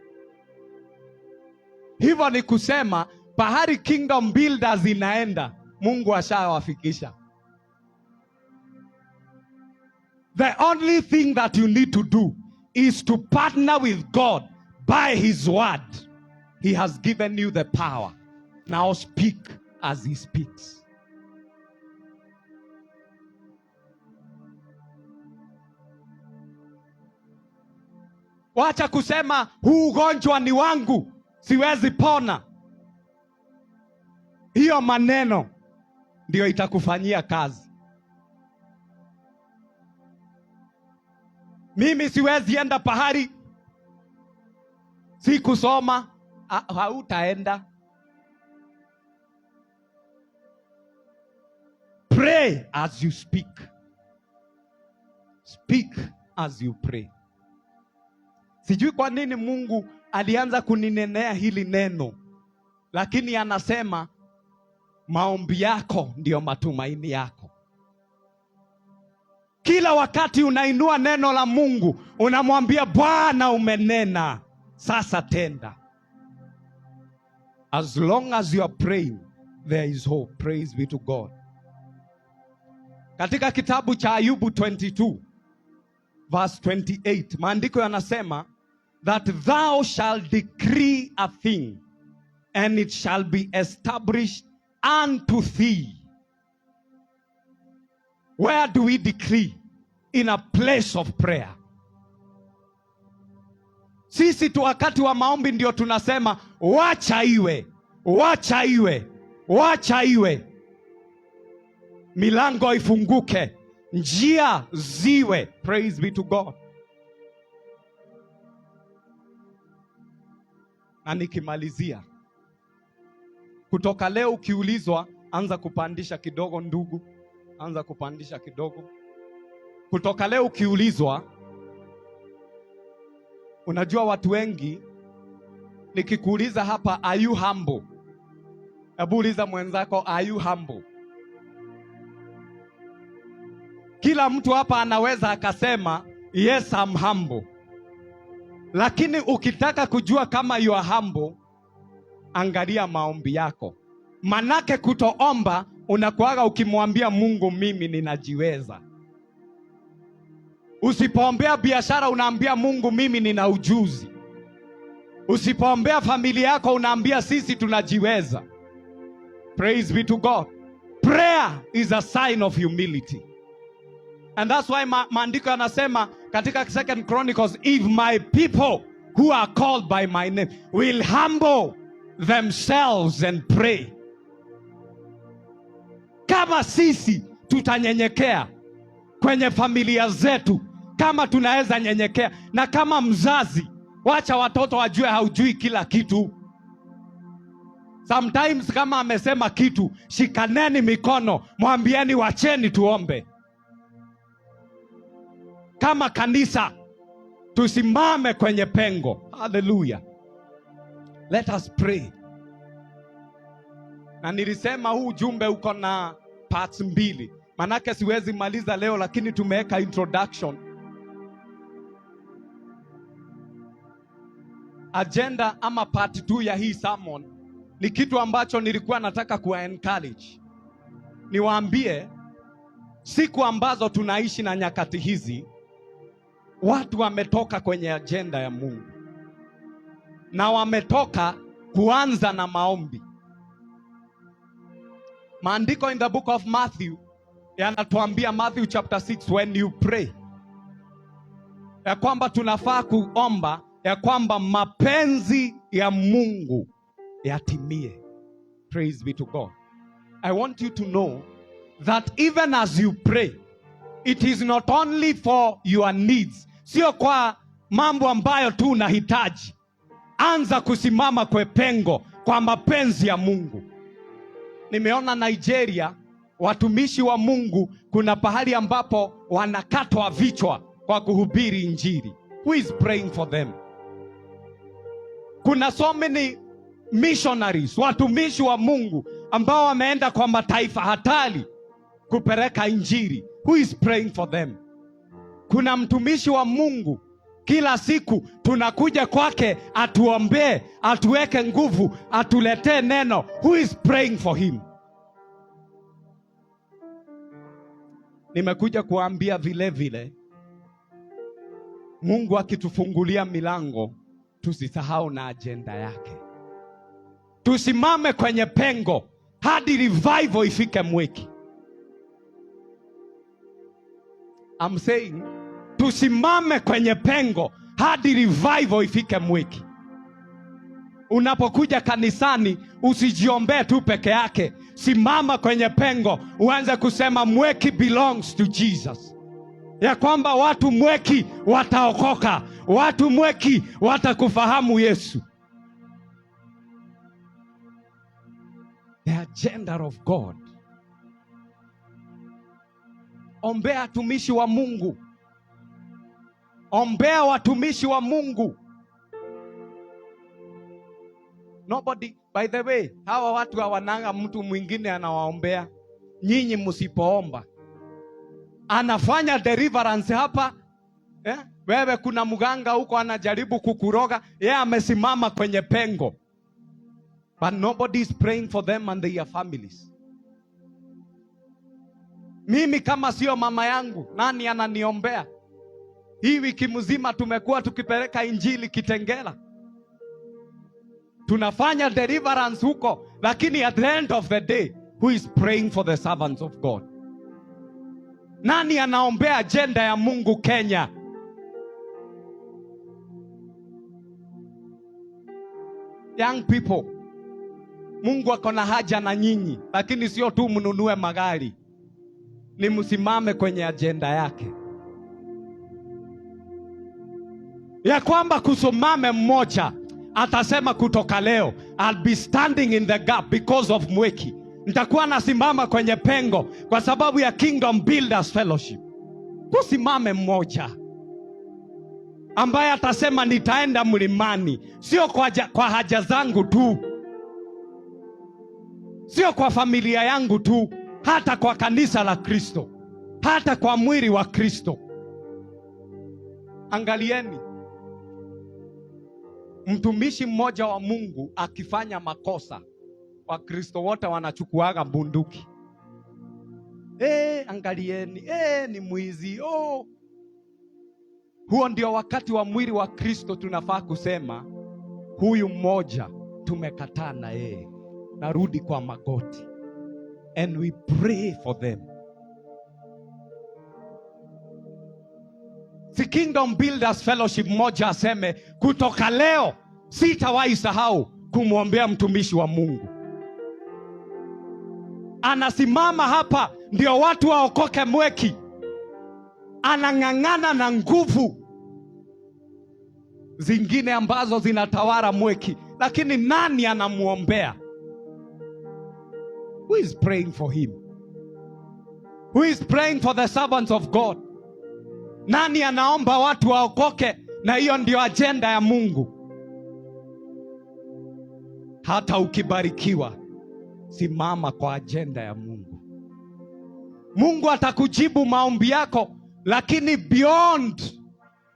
Hivyo ni kusema pahali Kingdom Builders inaenda, Mungu ashawafikisha. The only thing that you need to do is to partner with God by his word. He has given you the power. Now speak as he speaks. Wacha kusema huu ugonjwa ni wangu, siwezi pona. Hiyo maneno ndio itakufanyia kazi. Mimi siwezi enda pahali sikusoma, hautaenda. Pray as you speak. Speak as you pray. Sijui kwa nini Mungu alianza kuninenea hili neno, lakini anasema maombi yako ndiyo matumaini yako. Kila wakati unainua neno la Mungu, unamwambia Bwana umenena, sasa tenda. As long as you are praying, there is hope. Praise be to God. Katika kitabu cha Ayubu 22 verse 28, maandiko yanasema that thou shalt decree a thing and it shall be established unto thee. Where do we decree? In a place of prayer. Sisi tu wakati wa maombi ndio tunasema wacha iwe, wacha iwe, wacha iwe. Milango ifunguke, njia ziwe. Praise be to God. Na nikimalizia, kutoka leo ukiulizwa, anza kupandisha kidogo ndugu, anza kupandisha kidogo. Kutoka leo ukiulizwa, unajua watu wengi, nikikuuliza hapa, are you humble? Hebu uliza mwenzako, are you humble? Kila mtu hapa anaweza akasema yes, I'm humble. Lakini ukitaka kujua kama you are humble, angalia maombi yako. Manake kutoomba unakuaga ukimwambia Mungu mimi ninajiweza. Usipoombea biashara unaambia Mungu mimi nina ujuzi. Usipoombea familia yako unaambia sisi tunajiweza. Praise be to God. Prayer is a sign of humility. And that's why maandiko yanasema katika 2 Chronicles, if my people who are called by my name will humble themselves and pray. Kama sisi tutanyenyekea kwenye familia zetu, kama tunaweza nyenyekea, na kama mzazi, wacha watoto wajue haujui kila kitu. Sometimes kama amesema kitu, shikaneni mikono, mwambieni wacheni tuombe. Kama kanisa tusimame kwenye pengo. Hallelujah. Let us pray. Na nilisema huu ujumbe uko na parts mbili, manake siwezi maliza leo, lakini tumeweka introduction. Agenda ama part 2 ya hii sermon ni kitu ambacho nilikuwa nataka kuwa encourage, niwaambie siku ambazo tunaishi na nyakati hizi, watu wametoka kwenye agenda ya Mungu na wametoka kuanza na maombi. Maandiko in the book of Matthew yanatuambia, Matthew chapter 6, when you pray, ya kwamba tunafaa kuomba ya kwamba mapenzi ya Mungu yatimie. Praise be to God. I want you to know that even as you pray, it is not only for your needs. Sio kwa mambo ambayo tu unahitaji. Anza kusimama kwa pengo kwa mapenzi ya Mungu. Nimeona Nigeria watumishi wa Mungu kuna pahali ambapo wanakatwa vichwa kwa kuhubiri Injili. Who is praying for them? Kuna so many missionaries, watumishi wa Mungu ambao wameenda kwa mataifa hatari kupeleka Injili. Who is praying for them? Kuna mtumishi wa Mungu kila siku tunakuja kwake atuombee, atuweke nguvu, atuletee neno. Who is praying for him? Nimekuja kuambia vile vile, Mungu akitufungulia milango tusisahau na agenda yake. Tusimame kwenye pengo hadi revival ifike Mwiki. I'm saying tusimame kwenye pengo hadi revival ifike Mwiki. Unapokuja kanisani usijiombee tu peke yake. Simama kwenye pengo uanze kusema Mweki belongs to Jesus. Ya kwamba watu Mweki wataokoka, watu Mweki watakufahamu Yesu. The agenda of God. Ombea watumishi wa Mungu. Ombea watumishi wa Mungu. Nobody, by the way, hawa watu hawananga mtu mwingine anawaombea. Nyinyi msipoomba. Anafanya deliverance hapa. Wewe kuna mganga huko anajaribu kukuroga, yeye amesimama kwenye pengo. But nobody is praying for them and their families. Mimi kama sio mama yangu, nani ananiombea? Hii wiki mzima tumekuwa tukipeleka Injili Kitengela. Tunafanya deliverance huko, lakini at the end of the day, who is praying for the servants of God? Nani anaombea ajenda ya Mungu Kenya? Young people, Mungu ako na haja na nyinyi, lakini sio tu mnunue magari, ni msimame kwenye ajenda yake, ya kwamba kusimame mmoja atasema kutoka leo I'll be standing in the gap because of Mwiki. Nitakuwa nasimama kwenye pengo kwa sababu ya Kingdom Builders Fellowship. Kusimame mmoja ambaye atasema nitaenda mlimani, sio kwa haja zangu tu, sio kwa familia yangu tu, hata kwa kanisa la Kristo, hata kwa mwili wa Kristo. Angalieni, mtumishi mmoja wa Mungu akifanya makosa, Wakristo wote wanachukuaga bunduki. Angalieni, ni mwizi. Oh. Huo ndio wakati wa mwili wa Kristo tunafaa kusema huyu mmoja tumekataa na yeye, narudi kwa magoti, and we pray for them. Si Kingdom Builders Fellowship mmoja aseme kutoka leo sitawahi sahau kumwombea mtumishi wa Mungu. Anasimama hapa ndio watu waokoke Mweki. Anang'ang'ana na nguvu zingine ambazo zinatawala Mweki, lakini nani anamuombea? Who is praying for him? Who is praying for the servants of God? Nani anaomba watu waokoke? Na hiyo ndio ajenda ya Mungu. Hata ukibarikiwa, simama kwa ajenda ya Mungu. Mungu atakujibu maombi yako, lakini beyond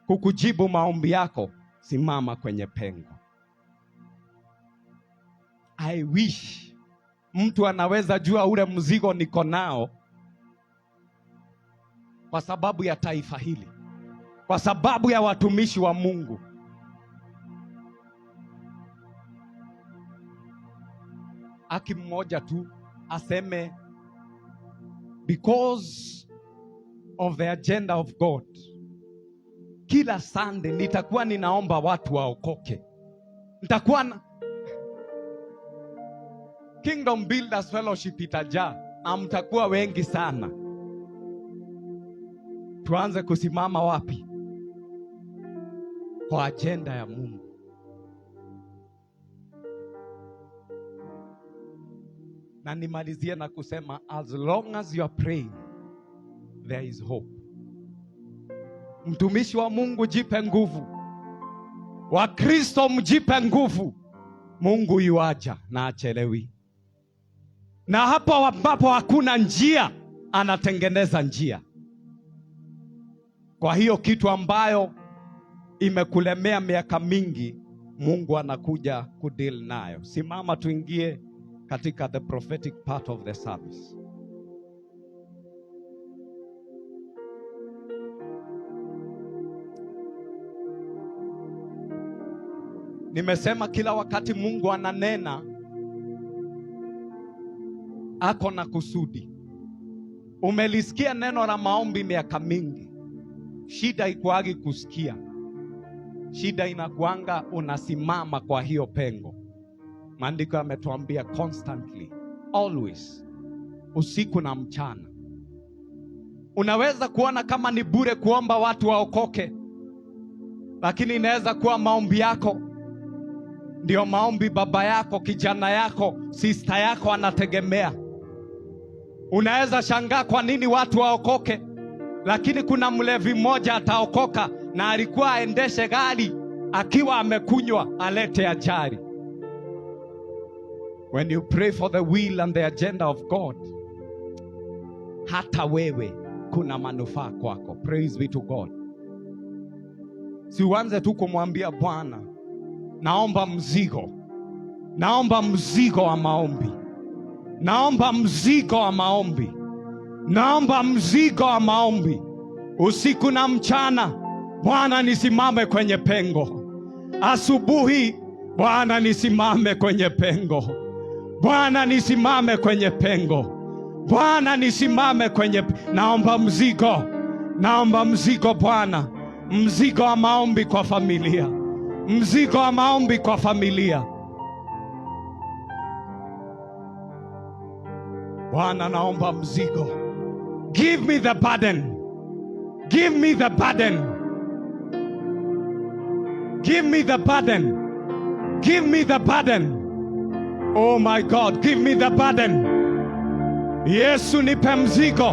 kukujibu maombi yako, simama kwenye pengo. I wish mtu anaweza jua ule mzigo niko nao kwa sababu ya taifa hili, kwa sababu ya watumishi wa Mungu. Aki mmoja tu aseme because of the agenda of God, kila Sunday nitakuwa ninaomba watu waokoke. Nitakuwa na Kingdom Builders Fellowship itajaa na mtakuwa wengi sana. Tuanze kusimama wapi? Kwa ajenda ya Mungu. Na nimalizie na kusema as long as you are praying there is hope. Mtumishi wa Mungu, jipe nguvu. Wakristo mjipe nguvu. Mungu yuaja na achelewi. Na hapo ambapo hakuna njia, anatengeneza njia. Kwa hiyo kitu ambayo imekulemea miaka mingi, Mungu anakuja kudeal nayo. Simama tuingie katika the prophetic part of the service. Nimesema kila wakati Mungu ananena ako na kusudi. Umelisikia neno la maombi miaka mingi. Shida ikuagi kusikia. Shida inakuanga unasimama kwa hiyo pengo. Maandiko yametuambia constantly, always, usiku na mchana. Unaweza kuona kama ni bure kuomba watu waokoke, lakini inaweza kuwa maombi yako ndio maombi baba yako, kijana yako, sister yako anategemea. Unaweza shangaa kwa nini watu waokoke, lakini kuna mlevi mmoja ataokoka na alikuwa aendeshe gari akiwa amekunywa alete ajali. When you pray for the will and the agenda of God, hata wewe kuna manufaa kwako. Praise be to God. Si uanze tu kumwambia Bwana, naomba mzigo, naomba mzigo wa maombi, naomba mzigo wa maombi, naomba mzigo wa maombi usiku na mchana. Bwana, nisimame kwenye pengo. Asubuhi Bwana, nisimame kwenye pengo. Bwana, nisimame kwenye pengo. Bwana, nisimame kwenye, naomba mzigo, naomba mzigo Bwana, mzigo wa maombi kwa familia, mzigo wa maombi kwa familia. Bwana, naomba mzigo. Give me the burden. Give me the burden. Give me the burden. Give me the burden. Oh my God, give me the burden. Yesu, nipe mzigo,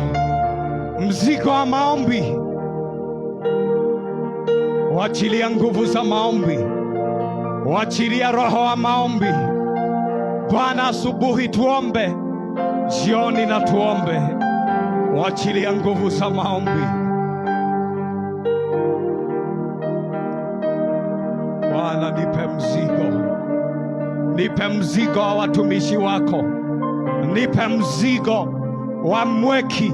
mzigo wa maombi. Wachilia nguvu za maombi, wachilia roho wa maombi. Bwana, asubuhi tuombe, jioni na tuombe. Wachilia nguvu za maombi. Bwana, nipe mzigo, nipe mzigo wa watumishi wako, nipe mzigo wa Mweki,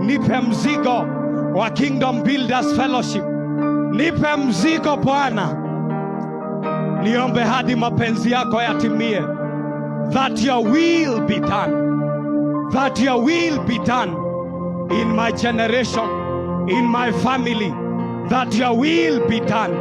nipe mzigo wa Kingdom Builders Fellowship, nipe mzigo Bwana, niombe hadi mapenzi yako yatimie, that your will be done, that your will be done in my generation, in my family, that your will be done.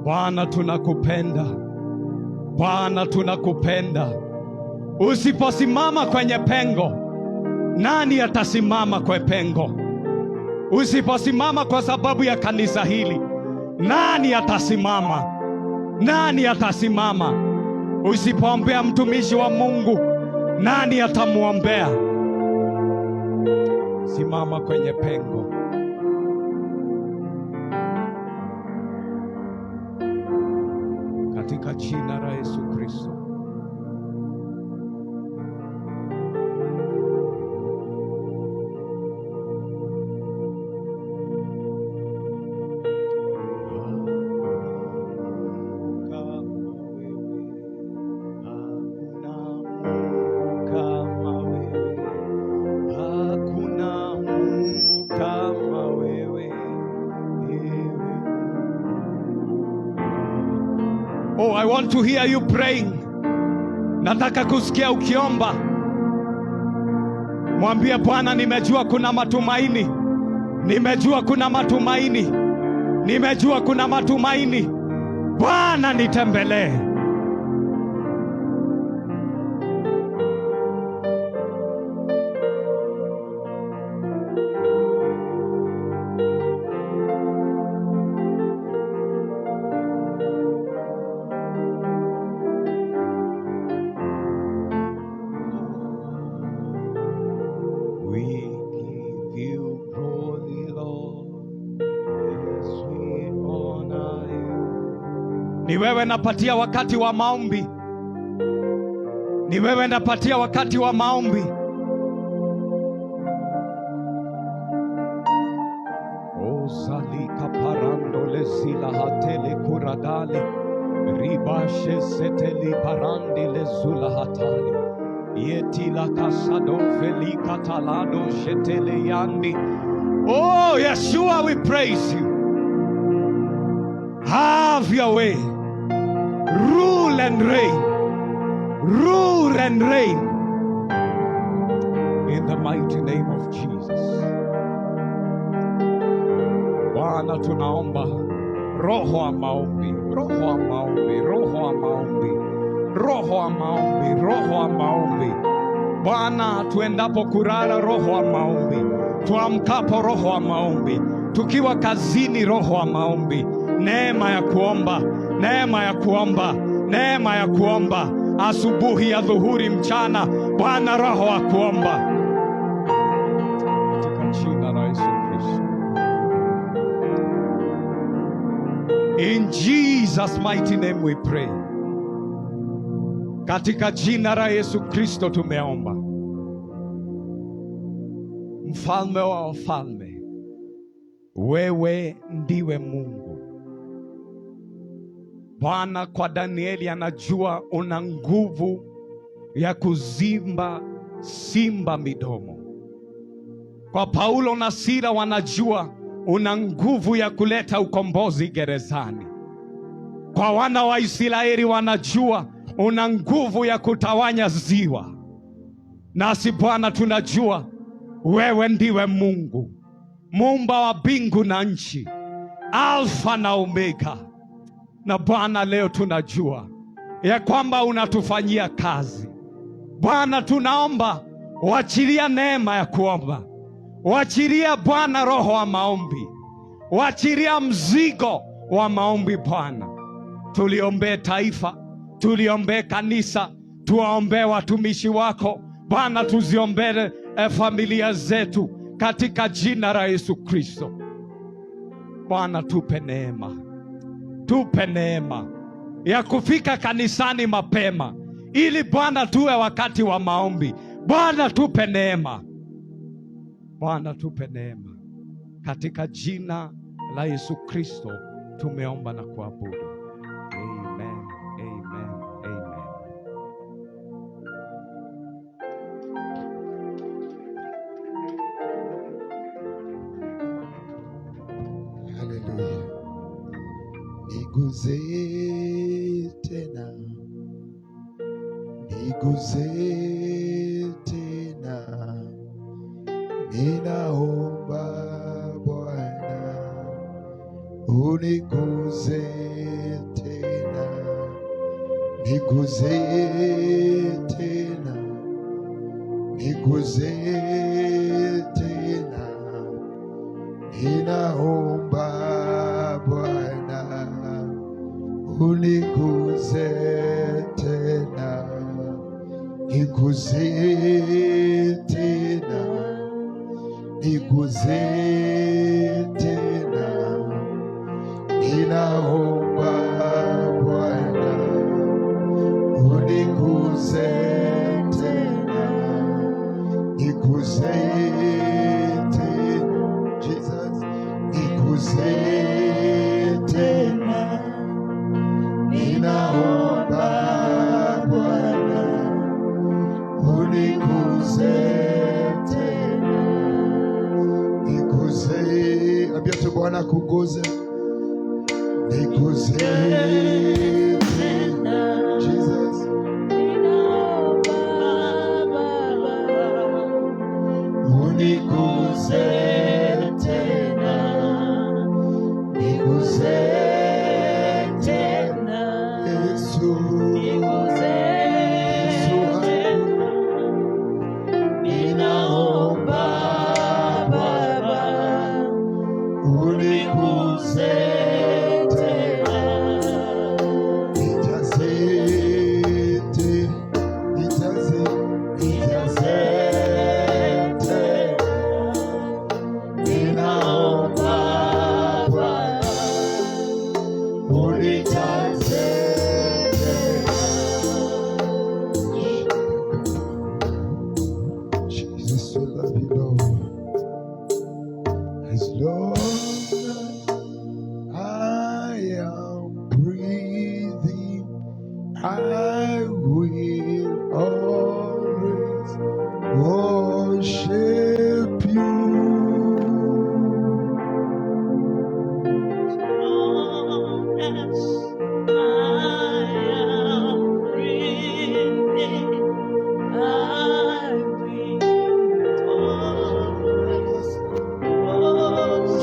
Bwana, tunakupenda. Bwana, tunakupenda. Usiposimama kwenye pengo, nani atasimama kwa pengo? Usiposimama kwa sababu ya kanisa hili, nani atasimama? Nani atasimama? Usipoombea mtumishi wa Mungu, nani atamuombea? Simama kwenye pengo. Katika jina la Yesu Kristo. Hakuna Mungu kama wewe, hakuna Mungu kama wewe, ewe. Oh, I want to hear you praying. Nataka kusikia ukiomba. Mwambie Bwana, nimejua kuna matumaini. Nimejua kuna matumaini. Nimejua kuna matumaini. Bwana, nitembelee. We give you glory, Lord, as we honor you. Ni wewe napatia wakati wa maombi. Ni wewe napatia wakati wa maombi. Ozalika parando lezila hatele kuradali ribashe seteli parandi lezula hatali yetila kasado felika talado shetele yandi. Oh, Yeshua, we praise you. Have your way. Rule and reign. Rule and reign. In the mighty name of Jesus. Bwana, tunaomba roho wa maombi, roho wa maombi, roho wa maombi, roho wa maombi, roho wa maombi. Bwana, tuendapo kulala, roho wa maombi, tuamkapo, roho wa maombi, tukiwa kazini, roho wa maombi, neema ya kuomba, neema ya kuomba, Neema ya kuomba asubuhi, ya dhuhuri, mchana. Bwana, roho wa kuomba katika jina la Yesu Kristo. In Jesus mighty name we pray. Katika jina la Yesu Kristo tumeomba. Mfalme wa wafalme, wewe ndiwe Mungu. Bwana, kwa Danieli anajua una nguvu ya kuzimba simba midomo. Kwa Paulo na Sila wanajua una nguvu ya kuleta ukombozi gerezani. Kwa wana wa Israeli wanajua una nguvu ya kutawanya ziwa. Nasi Bwana tunajua wewe ndiwe Mungu, muumba wa mbingu na nchi, Alfa na Omega. Na Bwana, leo tunajua ya kwamba unatufanyia kazi. Bwana, tunaomba wachilia neema ya kuomba, wachilia Bwana roho wa maombi, wachilia mzigo wa maombi Bwana. Tuliombee taifa, tuliombee kanisa, tuwaombee watumishi wako Bwana, tuziombee familia zetu katika jina la Yesu Kristo. Bwana, tupe neema, tupe neema ya kufika kanisani mapema ili Bwana tuwe wakati wa maombi. Bwana, tupe neema. Bwana, tupe neema katika jina la Yesu Kristo tumeomba na kuabudu. Amen, amen, amen. Haleluya. Niguze tena, niguze tena, ninaomba Bwana uniguze tena, niguze tena, niguze tena, ninaomba Bwana uniguze tena, niguze tena, niguze tena, ninaomba Bwana uniguze tena, niguze tena, Jesus, niguze tena, ninaomba Bwana uniguze tena, niguze. Ambia tu Bwana akuguze, niguze tena, Jesus, Ninaomba Baba, uniguze tena, niguze tena, Yesu, niguze Yesu wangu. Tena. Ninaomba Baba, uniguze tena, nijaze tena, nijaze, nijaze tena, ninaomba Bwana unijaze tena. Jesus, we love you, Lord. As long as I am breathing, I will always worship you. Long as I am breathing, I will always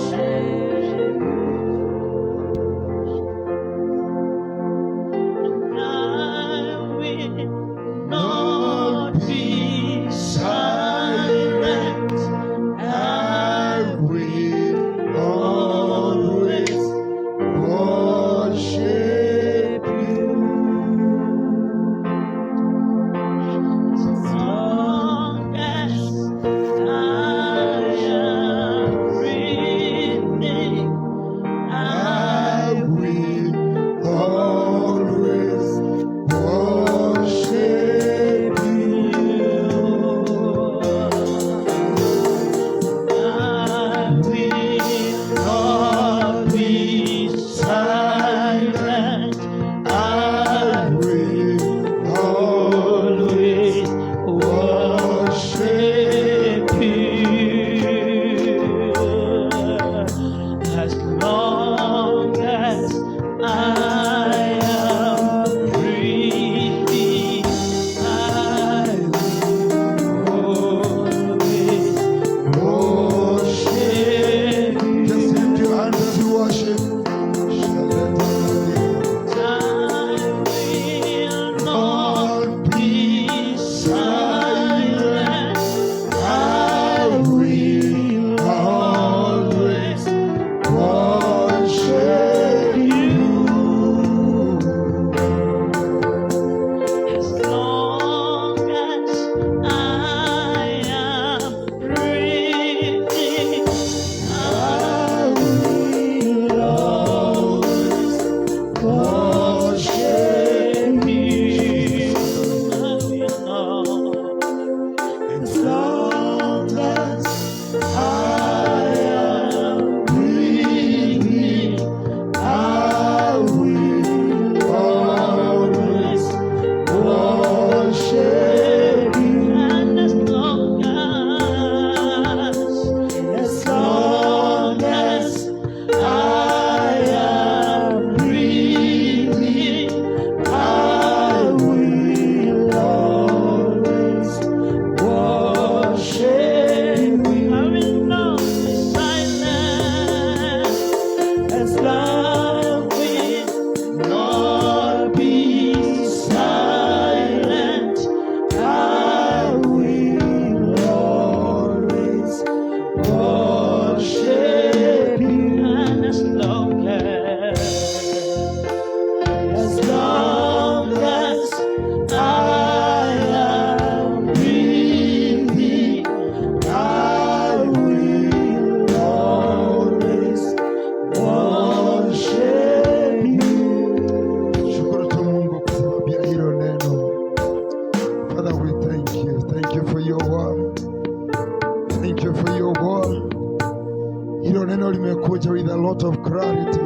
Neno limekuja with a lot of clarity.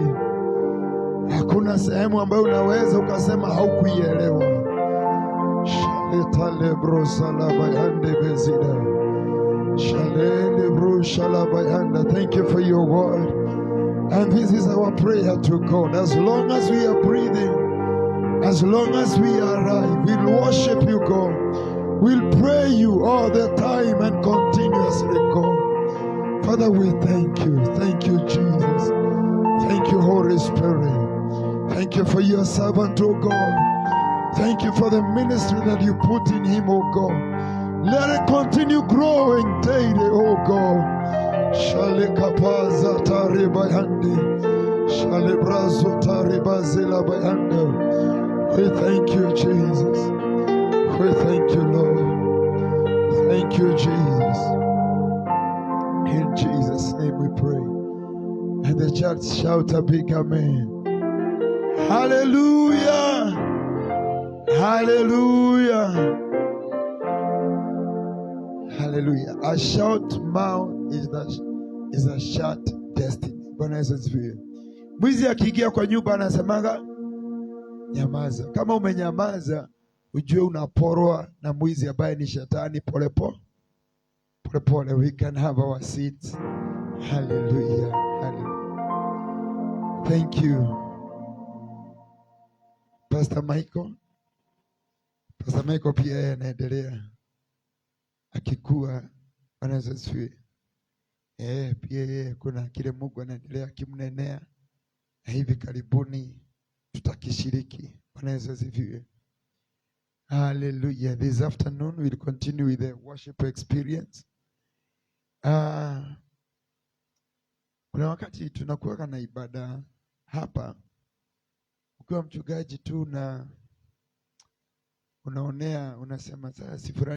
Hakuna sehemu ambayo unaweza ukasema haukuielewa. Shaleta lebro salabayande bezida. Shalele bro shalabayanda. Thank you for your word. And this is our prayer to God. As long as we are breathing, as long as we are alive, we'll worship you, God. We'll pray you all the time and continuously, God. Father, we thank you. Thank you, Jesus. Thank you, Holy Spirit. Thank you for your servant, oh God. Thank you for the ministry that you put in him, oh God. Let it continue growing daily, oh God. Shale kapaza taribayandi. Shale brazo taribazila bayanda. We thank you, Jesus. We thank you, Lord. Thank you, Jesus. In Jesus' name we pray. And the church shout a big amen. Hallelujah. Hallelujah. Hallelujah. A shut mouth is a shut destiny. Bwana Yesu asifiwe. Mwizi akiingia kwa nyumba anasemaga nyamaza. Kama umenyamaza, ujue unaporwa na mwizi ambaye ni shetani polepole. Polepole. We can have our seats. Hallelujah. Hallelujah. Thank you. Pastor Michael. Pastor Michael pia yeye anaendelea akikua. Bwana Yesu asifiwe. Eh, pia yeye kuna kile Mungu anaendelea akimnenea na hivi karibuni tutakishiriki. Bwana Yesu asifiwe. Hallelujah. This afternoon we'll continue with the worship experience. Kuna wakati tunakuwa na ibada hapa, ukiwa mchungaji tu na unaonea, unasema sasa si fulani